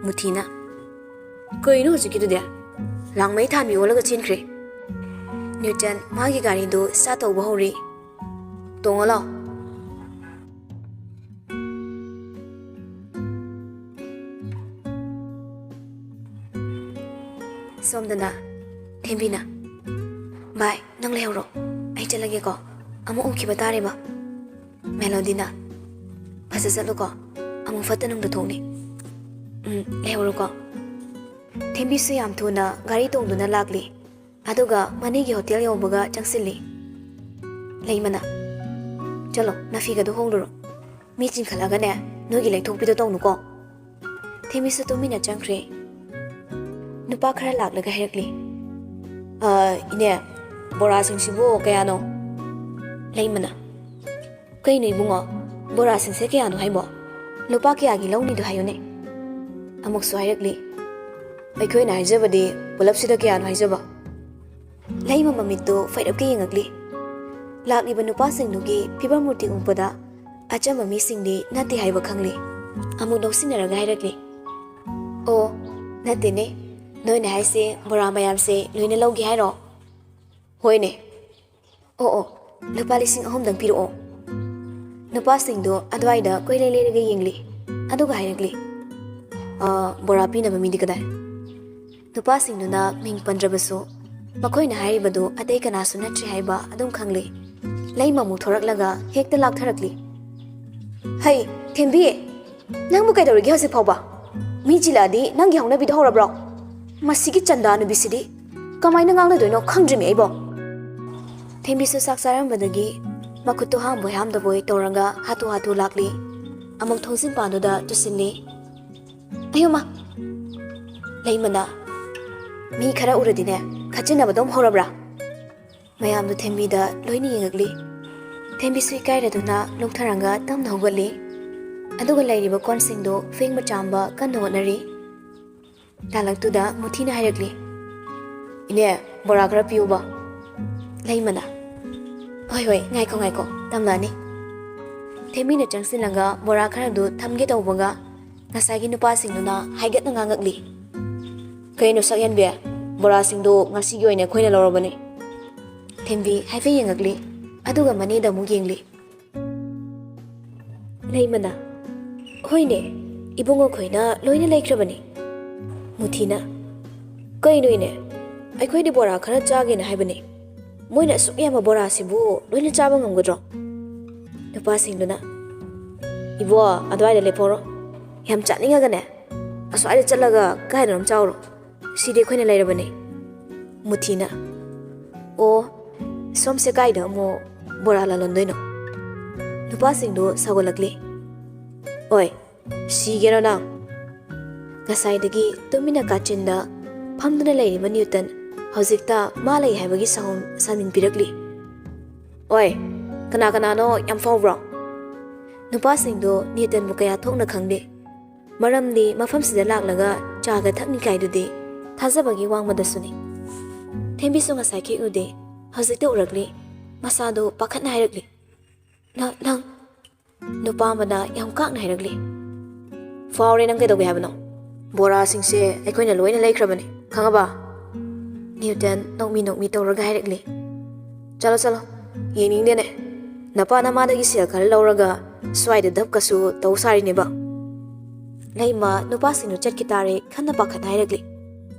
ꯃꯨꯊꯤꯅ, "ꯀꯩꯅꯣ ꯍꯧꯖꯤꯛꯀꯤꯗꯨꯗꯤ? ꯂꯥꯡꯃꯩ ꯊꯥꯟꯕꯤ ꯑꯣꯜꯂꯒ ꯆꯦꯟꯈ꯭ꯔꯦ!" ꯅ꯭ꯌꯨꯇꯟ ꯃꯥꯒꯤ ꯒꯥꯔꯤꯗꯨ ꯁ꯭ꯇꯥꯔꯠ ꯇꯧꯕ ꯍꯧꯔꯤ꯫ "ꯇꯣꯡꯉꯣ ꯂꯥꯎ꯫" ꯁꯣꯝꯗꯅ ꯊꯦꯝꯕꯤꯅ, "ꯚꯥꯏ, ꯅꯪ ꯂꯩꯍꯧꯔꯣ, ꯑꯩ ꯆꯠꯂꯒꯦꯀꯣ, ꯑꯃꯨꯛ ꯎꯈꯤꯕ ꯇꯥꯔꯦꯕ꯫" ꯃꯦꯂꯣꯗꯤꯅ, "ꯐꯖ ꯆꯠꯂꯨꯀꯣ, ꯑꯃꯨꯛ ꯐꯠꯇ ꯅꯨꯡꯗ ꯊꯣꯛꯅꯤ꯫ ꯎꯝ, ꯂꯩꯍꯧꯔꯣꯀꯣ꯫" ꯊꯦꯝꯕꯤꯁꯨ ꯌꯥꯝ ꯊꯨꯅ ꯒꯥꯔꯤ ꯇꯣꯡꯗꯨꯅ ꯂꯥꯛꯂꯤ꯫ ꯑꯗꯨꯒ ꯃꯅꯤꯒꯤ ꯍꯣꯇꯦꯜ ꯌꯧꯕꯒ ꯆꯪꯁꯤꯜꯂꯤ꯫ ꯂꯩꯃꯅ, "ꯆꯠꯂꯣ, ꯅꯥꯐꯤꯒꯗꯣ ꯍꯣꯡꯂꯨꯔꯣ꯫ ꯃꯤ ꯆꯤꯟꯈꯠꯂꯒꯅꯦ, ꯅꯣꯏꯒꯤ ꯂꯩꯊꯣꯛꯄꯤꯗꯣ ꯇꯧꯅꯨꯀꯣ꯫" ꯊꯦꯝꯕꯤꯁꯨ ꯇꯨꯃꯤꯟꯅ ꯆꯪꯈ꯭ꯔꯦ꯫ ꯅꯨꯄꯥ ꯈꯔ ꯂꯥꯛꯂꯒ ꯍꯥꯏꯔꯛꯂꯤ, "ꯑ, ꯏꯅꯦ, ꯕꯣꯔꯥꯁꯤꯡꯁꯤꯕꯨ ꯀꯌꯥꯅꯣ?" ꯂꯩꯃꯅ, "ꯀꯩꯅꯣ ꯏꯕꯨꯡꯉꯣ, ꯕꯣꯔꯥꯁꯤꯡꯁꯦ ꯀꯌꯥꯅꯣ ꯍꯥꯏꯕꯣ? ꯂꯨꯄꯥ ꯀꯌꯥꯒꯤ ꯂꯧꯅꯤꯗꯣ ꯍꯥꯏꯌꯨꯅꯦ꯫" ꯑꯃꯨꯛꯁꯨ ꯍꯥꯏꯔꯛꯂꯤ, "ꯑꯩꯈꯣꯏꯅ ꯍꯥꯏꯖꯕꯗꯤ ꯄꯨꯂꯞꯁꯤꯗ ꯀꯌꯥꯅꯣ ꯍꯥꯏꯖꯕ?" ꯂꯩꯃ ꯃꯃꯤꯠꯇꯨ ꯐꯩꯔꯞꯀ ꯌꯦꯡꯉꯛꯂꯤ꯫ ꯂꯥꯛꯂꯤꯕ ꯅꯨꯄꯥꯁꯤꯡꯗꯨꯒꯤ ꯐꯤꯕꯝ ꯃꯨꯔꯇꯤ ꯎꯕꯗ ꯑꯆꯝꯕ ꯃꯤꯁꯤꯡꯗꯤ ꯅꯠꯇꯦ ꯍꯥꯏꯕ ꯈꯪꯂꯤ꯫ ꯑꯃꯨꯛ ꯅꯣꯛꯁꯤꯟꯅꯔꯒ ꯍꯥꯏꯔꯛꯂꯤ, "ꯑꯣ, ꯅꯠꯇꯦꯅꯦ, ꯅꯣꯏꯅ ꯍꯥꯏꯁꯦ ꯕꯣꯔꯥ ꯃꯌꯥꯝꯁꯦ ꯂꯣꯏꯅ ꯂꯧꯒꯦ ꯍꯥꯏꯔꯣ?" "ꯍꯣꯏꯅꯦ꯫" "ꯑꯣ ꯑꯣ, ꯂꯨꯄꯥ ꯂꯤꯁꯤꯡ ꯑꯍꯨꯝꯗꯪ ꯄꯤꯔꯛꯑꯣ꯫" ꯅꯨꯄꯥꯁꯤꯡꯗꯣ ꯑꯗꯨꯋꯥꯏꯗ ꯀꯣꯏꯂꯩ ꯂꯩꯔꯒ ꯌꯦꯡꯂꯤ꯫ ꯑꯗꯨꯒ ꯍꯥꯏꯔꯛꯂꯤ, "ꯑ, ꯕꯣꯔꯥ ꯄꯤꯅꯕ ꯃꯤꯗꯤ ꯀꯗꯥꯏ?" ꯅꯨꯄꯥꯁꯤꯡꯗꯨꯅ ꯃꯤꯡ ꯄꯟꯗ꯭ꯔꯕꯁꯨ ꯃꯈꯣꯏꯅ ꯍꯥꯏꯔꯤꯕꯗꯨ ꯑꯇꯩ ꯀꯅꯥꯁꯨ ꯅꯠꯇ꯭ꯔꯤ ꯍꯥꯏꯕ ꯑꯗꯨꯝ ꯈꯪꯂꯤ꯫ ꯂꯩꯃ ꯑꯃꯨꯛ ꯊꯣꯔꯛꯂꯒ ꯍꯦꯛꯇ ꯂꯥꯛꯊꯔꯛꯂꯤ꯫ "ꯍꯩ, ꯊꯦꯝꯕꯤ, ꯅꯪꯕꯨ ꯀꯩꯗꯧꯔꯤꯒꯦ ꯍꯧꯖꯤꯛ ꯐꯥꯎꯕ? ꯃꯤ ꯆꯤꯜꯂꯛꯑꯗꯤ ꯅꯪꯒꯤ ꯍꯧꯅꯕꯤꯗꯣ ꯍꯧꯔꯕ꯭ꯔꯣ? ꯃꯁꯤꯒꯤ ꯆꯟꯗꯥ ꯅꯨꯄꯤꯁꯤꯗꯤ ꯀꯃꯥꯏꯅ ꯉꯥꯡꯅꯗꯣꯏꯅꯣ ꯈꯪꯗ꯭ꯔꯤꯅꯦ ꯑꯩꯕꯣ꯫" ꯊꯦꯝꯕꯤꯁꯨ ꯆꯥꯛ ꯆꯥꯔꯝꯕꯗꯒꯤ ꯃꯈꯨꯠꯇꯨ ꯍꯥꯝꯕꯣꯏ ꯍꯥꯝꯗꯕꯣꯏ ꯇꯧꯔꯒ ꯍꯥꯊꯨ ꯍꯥꯊꯨ ꯂꯥꯛꯂꯤ꯫ ꯑꯃꯨꯛ ꯊꯣꯡꯖꯤꯟ ꯄꯥꯟꯗꯨꯗ ꯇꯨꯁꯤꯜꯂꯤ꯫ "ꯑꯌꯣꯃ!" ꯂꯩꯃꯅ, "ꯃꯤ ꯈꯔ ꯎꯔꯗꯤꯅꯦ, ꯈꯠꯆꯤꯟꯅꯕꯗꯣ ꯑꯃꯨꯛ ꯍꯧꯔꯕ꯭ꯔꯥ?" ꯃꯌꯥꯝꯗꯨ ꯊꯦꯝꯕꯤꯗ ꯂꯣꯏꯅ ꯌꯦꯡꯉꯛꯂꯤ꯫ ꯊꯦꯝꯕꯤꯁꯨ ꯏꯀꯥꯏꯔꯗꯨꯅ ꯂꯨꯝꯊꯔꯒ ꯇꯞꯅ ꯍꯧꯒꯠꯂꯤ꯫ ꯑꯗꯨꯒ ꯂꯩꯔꯤꯕ ꯀꯣꯟꯁꯤꯡꯗꯨ ꯐꯦꯡꯕ ꯆꯥꯝꯕ ꯀꯟꯅ ꯍꯣꯠꯅꯔꯤ꯫ ꯇꯥꯂꯛꯇꯨꯗ ꯃꯨꯊꯤꯅ ꯍꯥꯏꯔꯛꯂꯤ, "ꯏꯅꯦ, ꯕꯣꯔꯥ ꯈꯔ ꯄꯤꯌꯨꯕ꯫" ꯂꯩꯃꯅ, "ꯍꯣꯏ, ꯍꯣꯏ, ꯉꯥꯏꯈꯣ, ꯉꯥꯏꯈꯣ, ꯇꯝꯂꯛꯑꯅꯤ꯫" ꯊꯦꯝꯕꯤꯅ ꯆꯪꯁꯤꯜꯂꯒ ꯕꯣꯔꯥ ꯈꯔꯗꯨ ꯊꯝꯒꯦ ꯇꯧꯕꯒ, ꯉꯁꯥꯏꯒꯤ ꯅꯨꯄꯥꯁꯤꯡꯗꯨꯅ ꯍꯥꯏꯒꯠꯅ ꯉꯥꯡꯉꯛꯂꯤ, "ꯀꯩꯅꯣ ꯁꯛꯍꯦꯟꯕꯤ, ꯕꯣꯔꯥꯁꯤꯡꯗꯣ ꯉꯁꯤꯒꯤ ꯑꯣꯏꯅ ꯑꯩꯈꯣꯏꯅ ꯂꯧꯔꯕꯅꯤ꯫" ꯊꯦꯝꯕꯤ ꯍꯥꯏꯐꯦꯠ ꯌꯦꯡꯉꯛꯂꯤ, ꯑꯗꯨꯒ ꯃꯅꯦꯗ ꯑꯃꯨꯛ ꯌꯦꯡꯂꯤ꯫ ꯂꯩꯃꯅ, "ꯍꯣꯏꯅꯦ, ꯏꯕꯨꯡꯉꯣꯈꯣꯏꯅ ꯂꯣꯏꯅ ꯂꯩꯈ꯭ꯔꯕꯅꯤ꯫" ꯃꯨꯊꯤꯅ, "ꯀꯩꯅꯣ ꯏꯅꯦ? ꯑꯩꯈꯣꯏꯗꯤ ꯕꯣꯔꯥ ꯈꯔ ꯆꯥꯒꯦꯅ ꯍꯥꯏꯕꯅꯤ꯫ ꯃꯣꯏꯅ ꯑꯁꯨꯛ ꯌꯥꯝꯕ ꯕꯣꯔꯥꯁꯤꯕꯨ ꯂꯣꯏꯅ ꯆꯥꯕ ꯉꯝꯒꯗ꯭ꯔꯣ?" ꯅꯨꯄꯥꯁꯤꯡꯗꯨꯅ, "ꯏꯕꯣ, ꯑꯗꯨꯋꯥꯏꯗ ꯂꯦꯞꯍꯧꯔꯣ꯫ ꯌꯥꯝ ꯆꯥꯅꯤꯡꯉꯒꯅꯦ, ꯑꯁ꯭ꯋꯥꯏꯗ ꯆꯠꯂꯒ ꯀꯥꯏꯗꯅꯣꯝ ꯆꯥꯎꯔꯣ꯫ ꯁꯤꯗꯤ ꯑꯩꯈꯣꯏꯅ ꯂꯩꯔꯕꯅꯤ꯫" ꯃꯨꯊꯤꯅ, "ꯑꯣ, ꯁꯣꯝꯁꯦ ꯀꯥꯏꯗ ꯑꯃꯨꯛ ꯕꯣꯔꯥ ꯂꯂꯣꯟꯗꯣꯏꯅꯣ?" ꯅꯨꯄꯥꯁꯤꯡꯗꯨ ꯁꯥꯎꯒꯠꯂꯛꯂꯤ꯫ "ꯑꯣꯏ, ꯁꯤꯒꯦꯔꯣ ꯅꯪ?" ꯉꯁꯥꯏꯗꯒꯤ ꯇꯨꯃꯤꯟꯅ ꯀꯥꯆꯤꯟꯗ ꯐꯝꯗꯨꯅ ꯂꯩꯔꯤꯕ ꯅ꯭ꯌꯨꯇꯟ ꯍꯧꯖꯤꯛꯇ ꯃꯥ ꯂꯩ ꯍꯥꯏꯕꯒꯤ ꯁꯥꯎꯟ ꯁꯥꯃꯤꯟ ꯄꯤꯔꯛꯂꯤ꯫ "ꯑꯣꯏ, ꯀꯅꯥ ꯀꯅꯥꯅꯣ ꯌꯥꯝ ꯐꯥꯎꯕ꯭ꯔꯣ?" ꯅꯨꯄꯥꯁꯤꯡꯗꯣ ꯅ꯭ꯌꯨꯇꯟꯕꯨ ꯀꯌꯥ ꯊꯣꯛꯅ ꯈꯪꯗꯦ꯫ ꯃꯔꯝꯗꯤ ꯃꯐꯝꯁꯤꯗ ꯂꯥꯛꯂꯒ ꯆꯥꯒ ꯊꯛꯅꯤ ꯀꯥꯏꯗꯨꯗꯤ ꯊꯥꯖꯕꯒꯤ ꯋꯥꯡꯃꯗꯁꯨꯅꯤ꯫ ꯊꯦꯝꯕꯤꯁꯨ ꯉꯁꯥꯏ ꯈꯤꯛꯎꯗꯦ, ꯍꯧꯖꯤꯛꯇ ꯎꯔꯛꯂꯤ꯫ ꯃꯁꯥꯗꯣ ꯄꯥꯈꯠꯅ ꯍꯥꯏꯔꯛꯂꯤ, "ꯅ-, ꯅꯪ?" ꯅꯨꯄꯥ ꯑꯃꯅ ꯌꯥꯝ ꯀꯥꯛꯅ ꯍꯥꯏꯔꯛꯂꯤ, "ꯐꯥꯎꯔꯦ, ꯅꯪ ꯀꯩꯗꯧꯒꯦ ꯍꯥꯏꯕꯅꯣ? ꯕꯣꯔꯥꯁꯤꯡꯁꯦ ꯑꯩꯈꯣꯏꯅ ꯂꯣꯏꯅ ꯂꯩꯈ꯭ꯔꯕꯅꯤ, ꯈꯪꯉꯕ?" ꯅ꯭ꯌꯨꯇꯟ ꯅꯣꯛꯃꯤ ꯅꯣꯛꯃꯤ ꯇꯧꯔꯒ ꯍꯥꯏꯔꯛꯂꯤ, "ꯆꯠꯂꯣ, ꯆꯠꯂꯣ, ꯌꯦꯡꯅꯤꯡꯗꯦꯅꯦ꯫ ꯅꯄꯥ ꯅꯃꯥꯗꯒꯤ ꯁꯦꯜ ꯈꯔ ꯂꯧꯔꯒ ꯁ꯭ꯋꯥꯏꯗ ꯙꯞꯀꯁꯨ ꯇꯧ ꯁꯥꯔꯤꯅꯦꯕ?" ꯂꯩꯃ ꯅꯨꯄꯥꯁꯤꯡꯗꯨ ꯆꯠꯈꯤ ꯇꯥꯔꯦ ꯈꯟꯅ ꯄꯥꯈꯠꯅ ꯍꯥꯏꯔꯛꯂꯤ,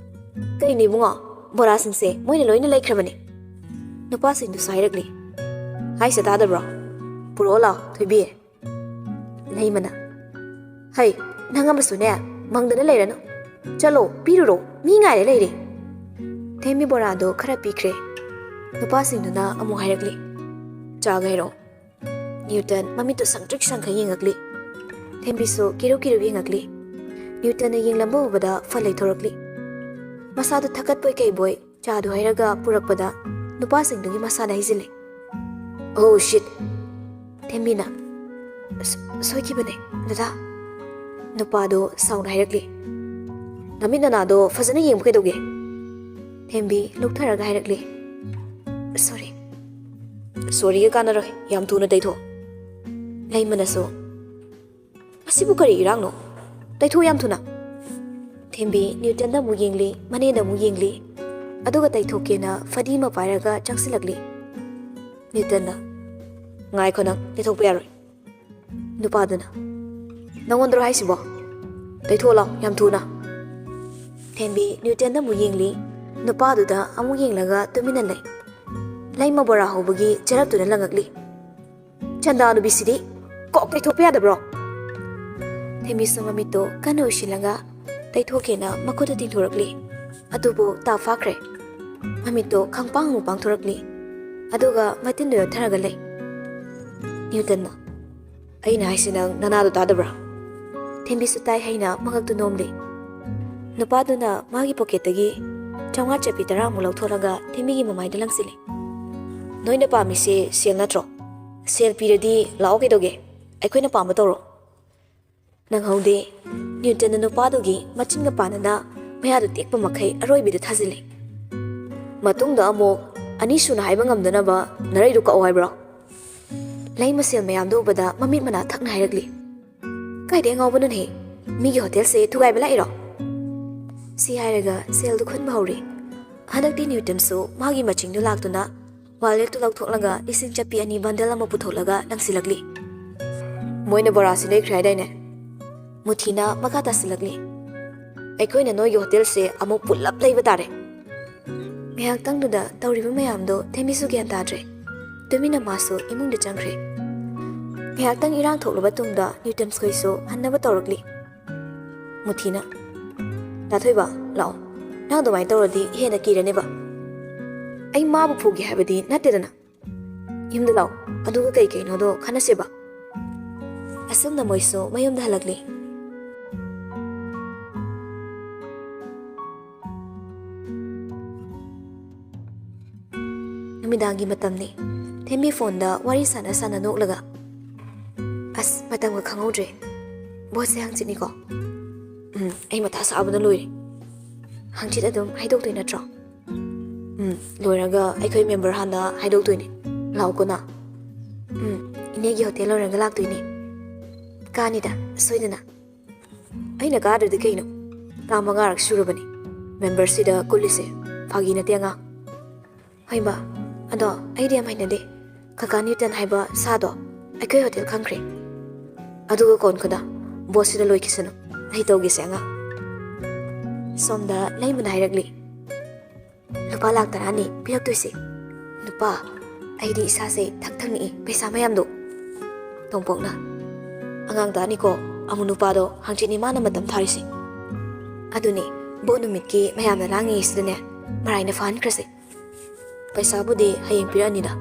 "ꯀꯩꯅꯣ ꯏꯕꯨꯡꯉꯣ, ꯕꯣꯔꯥꯁꯤꯡꯁꯦ ꯃꯣꯏꯅ ꯂꯣꯏꯅ ꯂꯩꯈ꯭ꯔꯕꯅꯤ꯫" ꯅꯨꯄꯥꯁꯤꯡꯗꯨꯁꯨ ꯍꯥꯏꯔꯛꯂꯤ, "ꯍꯥꯏꯁꯦ ꯇꯥꯗꯕ꯭ꯔꯣ? ꯄꯨꯔꯛꯑꯣ ꯂꯥꯎ, ꯊꯣꯏꯕꯤ꯫" ꯂꯩꯃꯅ, "ꯍꯩ, ꯅꯪ ꯑꯃꯁꯨꯅꯦ, ꯃꯪꯗꯅ ꯂꯩꯔꯅꯨ꯫ ꯆꯠꯂꯣ, ꯄꯤꯔꯨꯔꯣ, ꯃꯤ ꯉꯥꯏꯔꯦ ꯂꯩꯔꯦ꯫" ꯊꯦꯝꯕꯤ ꯕꯣꯔꯥꯗꯣ ꯈꯔ ꯄꯤꯈ꯭ꯔꯦ꯫ ꯅꯨꯄꯥꯁꯤꯡꯗꯨꯅ ꯑꯃꯨꯛ ꯍꯥꯏꯔꯛꯂꯤ, "ꯆꯥꯒ ꯍꯥꯏꯔꯛꯑꯣ꯫" ꯅ꯭ꯌꯨꯇꯟ ꯃꯃꯤꯠꯇꯨ ꯁꯪꯇ꯭ꯔꯤꯛ ꯁꯪꯈꯩ ꯌꯦꯡꯉꯛꯂꯤ꯫ ꯊꯦꯝꯕꯤꯁꯨ ꯀꯤꯔꯨ ꯀꯤꯔꯨ ꯌꯦꯡꯉꯛꯂꯤ꯫ ꯅ꯭ꯌꯨꯇꯟꯅ ꯌꯦꯡꯂꯝꯕ ꯎꯕꯗ ꯐꯜ ꯂꯩꯊꯣꯔꯛꯂꯤ꯫ ꯃꯁꯥꯗꯨ ꯊꯀꯠꯄꯣꯏ ꯀꯩꯕꯣꯏ ꯆꯥꯗꯨ ꯍꯩꯔꯒ ꯄꯨꯔꯛꯄꯗ ꯅꯨꯄꯥꯁꯤꯡꯗꯨꯒꯤ ꯃꯁꯥꯗ ꯍꯩꯖꯤꯜꯂꯤ꯫ "Oh shit!" ꯊꯦꯝꯕꯤꯅ, "ꯁ-, ꯁꯣꯏꯈꯤꯕꯅꯦ, ꯗꯗꯥ꯫" ꯅꯨꯄꯥꯗꯣ ꯁꯥꯎꯅ ꯍꯥꯏꯔꯛꯂꯤ, "ꯅꯃꯤꯠ ꯅꯅꯥꯗꯣ ꯐꯖꯅ ꯌꯦꯡꯕ ꯀꯩꯗꯧꯒꯦ?" ꯊꯦꯝꯕꯤ ꯂꯨꯛꯊꯔꯒ ꯍꯥꯏꯔꯛꯂꯤ, "Sorry꯫" "Sorryꯒ ꯀꯥꯟꯅꯔꯣꯏ, ꯌꯥꯝ ꯊꯨꯅ ꯇꯩꯊꯣꯛ꯫" ꯂꯩꯃꯅꯁꯨ, "ꯃꯁꯤꯕꯨ ꯀꯔꯤ ꯏꯔꯥꯡꯅꯣ? ꯇꯩꯊꯣꯛ ꯌꯥꯝ ꯊꯨꯅ!" ꯊꯦꯝꯕꯤ ꯅ꯭ꯌꯨꯇꯟꯗ ꯑꯃꯨꯛ ꯌꯦꯡꯂꯤ, ꯃꯅꯦꯗ ꯑꯃꯨꯛ ꯌꯦꯡꯂꯤ꯫ ꯑꯗꯨꯒ ꯇꯩꯊꯣꯛꯀꯦꯅ ꯐꯗꯤ ꯑꯃ ꯄꯥꯏꯔꯒ ꯆꯪꯁꯤꯜꯂꯛꯂꯤ꯫ ꯅ꯭ꯌꯨꯇꯟꯅ, "ꯉꯥꯏꯈꯣ ꯅꯪ, ꯇꯩꯊꯣꯛꯄ ꯌꯥꯔꯣꯏ꯫" ꯅꯨꯄꯥꯗꯨꯅ, "ꯅꯪꯉꯣꯟꯗꯔꯣ ꯍꯥꯏꯁꯤꯕꯣ? ꯇꯩꯊꯣꯛꯑꯣ ꯂꯥꯎ, ꯌꯥꯝ ꯊꯨꯅ!" ꯊꯦꯝꯕꯤ ꯅ꯭ꯌꯨꯇꯟꯗ ꯑꯃꯨꯛ ꯌꯦꯡꯂꯤ, ꯅꯨꯄꯥꯗꯨꯗ ꯑꯃꯨꯛ ꯌꯦꯡꯂꯒ ꯇꯨꯃꯤꯟꯅ ꯂꯩ꯫ ꯂꯩꯃ ꯕꯣꯔꯥ ꯍꯧꯕꯒꯤ ꯆꯔꯞꯇꯨꯅ ꯂꯪꯉꯛꯂꯤ꯫ "ꯆꯟꯗꯥ ꯅꯨꯄꯤꯁꯤꯗꯤ ꯀꯣꯛ ꯇꯩꯊꯣꯛꯄ ꯌꯥꯗꯕ꯭ꯔꯣ?" ꯊꯦꯝꯕꯤꯁꯨ ꯃꯃꯤꯠꯇꯣ ꯀꯟꯅ ꯎꯏꯁꯤꯜꯂꯒ ꯇꯩꯊꯣꯛꯀꯦꯅ ꯃꯈꯨꯠꯇ ꯇꯤꯡꯊꯣꯔꯛꯂꯤ꯫ ꯑꯗꯨꯕꯨ ꯇꯥ ꯐꯥꯈ꯭ꯔꯦ꯫ ꯃꯃꯤꯠꯇꯣ ꯈꯪꯄꯥꯡ ꯑꯃꯨꯛ ꯄꯥꯡꯊꯣꯔꯛꯂꯤ꯫ ꯑꯗꯨꯒ ꯃꯇꯤꯟꯗꯣ ꯌꯣꯠꯊꯔꯒ ꯂꯩ꯫ ꯅ꯭ꯌꯨꯇꯟꯅ, "ꯑꯩꯅ ꯍꯥꯏꯁꯤ ꯅꯪ ꯅꯅꯥꯗꯣ ꯇꯥꯗꯕ꯭ꯔꯥ?" ꯊꯦꯝꯕꯤꯁꯨ ꯇꯥꯏ ꯍꯥꯏꯅ ꯃꯉꯛꯇꯨ ꯅꯣꯝꯂꯤ꯫ ꯅꯨꯄꯥꯗꯨꯅ ꯃꯥꯒꯤ ꯄꯣꯀꯦꯠꯇꯒꯤ ꯆꯥꯝꯃꯉꯥ ꯆꯠꯄꯤ ꯇꯔꯥꯃꯨꯛ ꯂꯧꯊꯣꯛꯂꯒ ꯊꯦꯝꯕꯤꯒꯤ ꯃꯃꯥꯏꯗ ꯂꯪꯁꯤꯜꯂꯤ꯫ "ꯅꯣꯏꯅ ꯄꯥꯝꯃꯤꯁꯦ ꯁꯦꯜ ꯅꯠꯇ꯭ꯔꯣ? ꯁꯦꯜ ꯄꯤꯔꯗꯤ ꯂꯥꯛꯑꯣ ꯀꯩꯗꯧꯒꯦ? ꯑꯩꯈꯣꯏꯅ ꯄꯥꯝꯕ ꯇꯧꯔꯣ"꯫ ꯅꯪꯍꯧꯗꯦ꯫ ꯅ꯭ꯌꯨꯇꯟꯅ ꯅꯨꯄꯥꯗꯨꯒꯤ ꯃꯆꯤꯟꯒ ꯄꯥꯟꯅꯅ ꯃꯌꯥꯗꯨ ꯇꯦꯛꯄ ꯃꯈꯩ ꯑꯔꯣꯏꯕꯤꯗ ꯊꯥꯖꯤꯜꯂꯤ꯫ "ꯃꯇꯨꯡꯗ ꯑꯃꯨꯛ ꯑꯅꯤꯁꯨꯅ ꯍꯥꯏꯕ ꯉꯝꯗꯅꯕ ꯅꯔꯩꯗꯨ ꯀꯛꯑꯣ ꯍꯥꯏꯕ꯭ꯔꯣ?" ꯂꯩꯃ ꯁꯦꯜ ꯃꯌꯥꯝꯗꯨ ꯎꯕꯗ ꯃꯃꯤꯠ ꯃꯅꯥ ꯊꯛꯅ ꯍꯥꯏꯔꯛꯂꯤ꯫ "ꯀꯥꯏꯗꯩ ꯑꯉꯥꯎꯕꯅꯣꯅꯦꯍꯦ? ꯃꯤꯒꯤ ꯍꯣꯇꯦꯜꯁꯦ ꯊꯨꯒꯥꯏꯕ ꯂꯥꯛꯏꯔꯣ?" ꯁꯤ ꯍꯥꯏꯔꯒ ꯁꯦꯜꯗꯨ ꯈꯨꯟꯕ ꯍꯧꯔꯦ꯫ ꯍꯟꯗꯛꯇꯤ ꯅ꯭ꯌꯨꯇꯟꯁꯨ ꯃꯥꯒꯤ ꯃꯆꯤꯡꯗꯨ ꯂꯥꯛꯇꯨꯅ ꯋꯥꯂꯦꯠꯇꯨ ꯂꯧꯊꯣꯛꯂꯒ ꯂꯤꯁꯤꯡ ꯆꯠꯄꯤ ꯑꯅꯤ ꯕꯟꯗꯜ ꯑꯃ ꯄꯨꯊꯣꯛꯂꯒ ꯂꯪꯁꯤꯜꯂꯛꯂꯤ꯫ "ꯃꯣꯏꯅ ꯕꯣꯔꯥꯁꯤ ꯂꯩꯈ꯭ꯔꯦ ꯍꯥꯏꯗꯥꯏꯅꯦ?" ꯃꯨꯊꯤꯅ ꯃꯈꯥ ꯇꯥꯁꯤꯜꯂꯛꯂꯤ꯫ "ꯑꯩꯈꯣꯏꯅ ꯅꯣꯏꯒꯤ ꯍꯣꯇꯦꯜꯁꯦ ꯑꯃꯨꯛ ꯄꯨꯜꯂꯞ ꯂꯩꯕ ꯇꯥꯔꯦ"꯫ ꯉꯥꯏꯍꯥꯛꯇꯪꯗꯨꯗ ꯇꯧꯔꯤꯕ ꯃꯌꯥꯝꯗꯣ ꯊꯦꯝꯕꯤꯁꯨ ꯒ꯭ꯌꯥꯟ ꯇꯥꯗ꯭ꯔꯦ꯫ ꯇꯨꯃꯤꯟꯅ ꯃꯥꯁꯨ ꯏꯃꯨꯡꯗ ꯆꯪꯈ꯭ꯔꯦ꯫ ꯉꯥꯏꯍꯥꯛꯇꯪ ꯏꯔꯥꯡ ꯊꯣꯛꯂꯕ ꯇꯨꯡꯗ ꯅ꯭ꯌꯨꯇꯟꯁꯈꯣꯏꯁꯨ ꯍꯟꯅꯕ ꯇꯧꯔꯛꯂꯤ꯫ ꯃꯨꯊꯤꯅ, "ꯗꯥ ꯊꯣꯏꯕ, ꯂꯥꯛꯑꯣ꯫ ꯅꯪ ꯑꯗꯨꯃꯥꯏꯅ ꯇꯧꯔꯗꯤ ꯍꯦꯟꯅ ꯀꯤꯔꯅꯦꯕ"꯫ "ꯑꯩ ꯃꯥꯕꯨ ꯐꯨꯒꯦ ꯍꯥꯏꯕꯗꯤ ꯅꯠꯇꯦꯗꯅ꯫ ꯌꯨꯝꯗ ꯂꯥꯛꯑꯣ, ꯑꯗꯨꯒ ꯀꯩ ꯀꯩꯅꯣꯗꯣ ꯈꯟꯅꯁꯦꯕ"꯫ ꯑꯁꯨꯝꯅ ꯃꯣꯏꯁꯨ ꯃꯌꯨꯝꯗ ꯍꯜꯂꯛꯂꯤ꯫ ꯅꯨꯃꯤꯗꯥꯡꯒꯤ ꯃꯇꯝꯅꯤ꯫ ꯊꯦꯝꯕꯤ ꯐꯣꯟꯗ ꯋꯥꯔꯤ ꯁꯥꯟꯅ ꯁꯥꯟꯅ ꯅꯣꯛꯂꯒ, "ꯑꯁ, ꯃꯇꯝꯒ ꯈꯪꯍꯧꯗ꯭ꯔꯦ꯫ ꯚꯣꯠꯁꯦ ꯍꯪꯆꯤꯠꯅꯤꯀꯣ? ꯎꯝ, ꯑꯩ ꯃꯊꯥ ꯁꯥꯕꯅ ꯂꯣꯏꯔꯦ꯫ ꯍꯪꯆꯤꯠ ꯑꯗꯨꯝ ꯍꯥꯏꯗꯣꯛꯇꯣꯏ ꯅꯠꯇ꯭ꯔꯣ?" "ꯎꯝ, ꯂꯣꯏꯔꯒ ꯑꯩꯈꯣꯏ ꯃꯦꯝꯕꯔ ꯍꯥꯟꯅ ꯍꯥꯏꯗꯣꯛꯇꯣꯏꯅꯦ꯫ ꯂꯥꯛꯑꯣꯀꯣ ꯅꯪ?" "ꯎꯝ, ꯏꯅꯦꯒꯤ ꯍꯣꯇꯦꯜ ꯂꯣꯏꯔꯒ ꯂꯥꯛꯇꯣꯏꯅꯦ"꯫ "ꯀꯥꯅꯤꯗ, ꯁꯣꯏꯗꯅ"꯫ "ꯑꯩꯅ ꯀꯥꯗ꯭ꯔꯗꯤ ꯀꯩꯅꯣ? ꯇꯥ ꯃꯉꯥꯔꯛ ꯁꯨꯔꯕꯅꯤ ꯃꯦꯝꯕꯔꯁꯤꯗ ꯀꯨꯜꯂꯤꯁꯦ꯫ ꯐꯥꯒꯤ ꯅꯠꯇꯦ ꯑꯉꯥꯡ"꯫ "ꯍꯣꯏꯕ, ꯑꯗꯣ ꯑꯩꯗꯤ ꯌꯥꯝ ꯍꯩꯅꯗꯦ꯫ ꯀꯀꯥ ꯅ꯭ꯌꯨꯇꯟ ꯍꯥꯏꯕ ꯁꯥꯗꯣ ꯑꯩꯈꯣꯏ ꯍꯣꯇꯦꯜ ꯈꯪꯈ꯭ꯔꯦ꯫ ꯑꯗꯨꯒ ꯀꯣꯟ ꯈꯨꯗꯥ, ꯕꯣꯁꯁꯤꯗ ꯂꯣꯏꯈꯤꯁꯅꯨ꯫ ꯑꯩ ꯇꯧꯒꯦꯁꯦ ꯑꯉꯥꯡ"꯫ ꯁꯣꯝꯗ ꯂꯩꯃꯅ ꯍꯥꯏꯔꯛꯂꯤ, "ꯂꯨꯄꯥ ꯂꯥꯛ ꯇꯔꯥꯅꯤ ꯄꯤꯔꯛꯇꯣꯏꯁꯦ꯫ ꯅꯨꯄꯥ, ꯑꯩꯗꯤ ꯏꯁꯥꯁꯦ ꯊꯛ ꯊꯛ ꯅꯤꯛꯏ ꯄꯩꯁꯥ ꯃꯌꯥꯝꯗꯣ꯫" ꯇꯣꯝꯄꯣꯛꯅ, "ꯑꯉꯥꯡ ꯇꯥꯅꯤꯀꯣ, ꯑꯃꯨ ꯅꯨꯄꯥꯗꯣ ꯍꯪꯆꯤꯠꯅꯤ ꯃꯥꯅ ꯃꯇꯝ ꯊꯥꯔꯤꯁꯦ꯫ ꯑꯗꯨꯅꯤ, ꯕꯣꯠ ꯅꯨꯃꯤꯠꯀꯤ ꯃꯌꯥꯝꯅ ꯂꯥꯡꯉꯤꯁꯤꯗꯅꯦ, ꯃꯔꯥꯏꯅ ꯐꯍꯟꯈ꯭ꯔꯁꯦ꯫ ꯄꯩꯁꯥꯕꯨꯗꯤ ꯍꯌꯦꯡ ꯄꯤꯔꯛꯑꯅꯤꯗ꯫"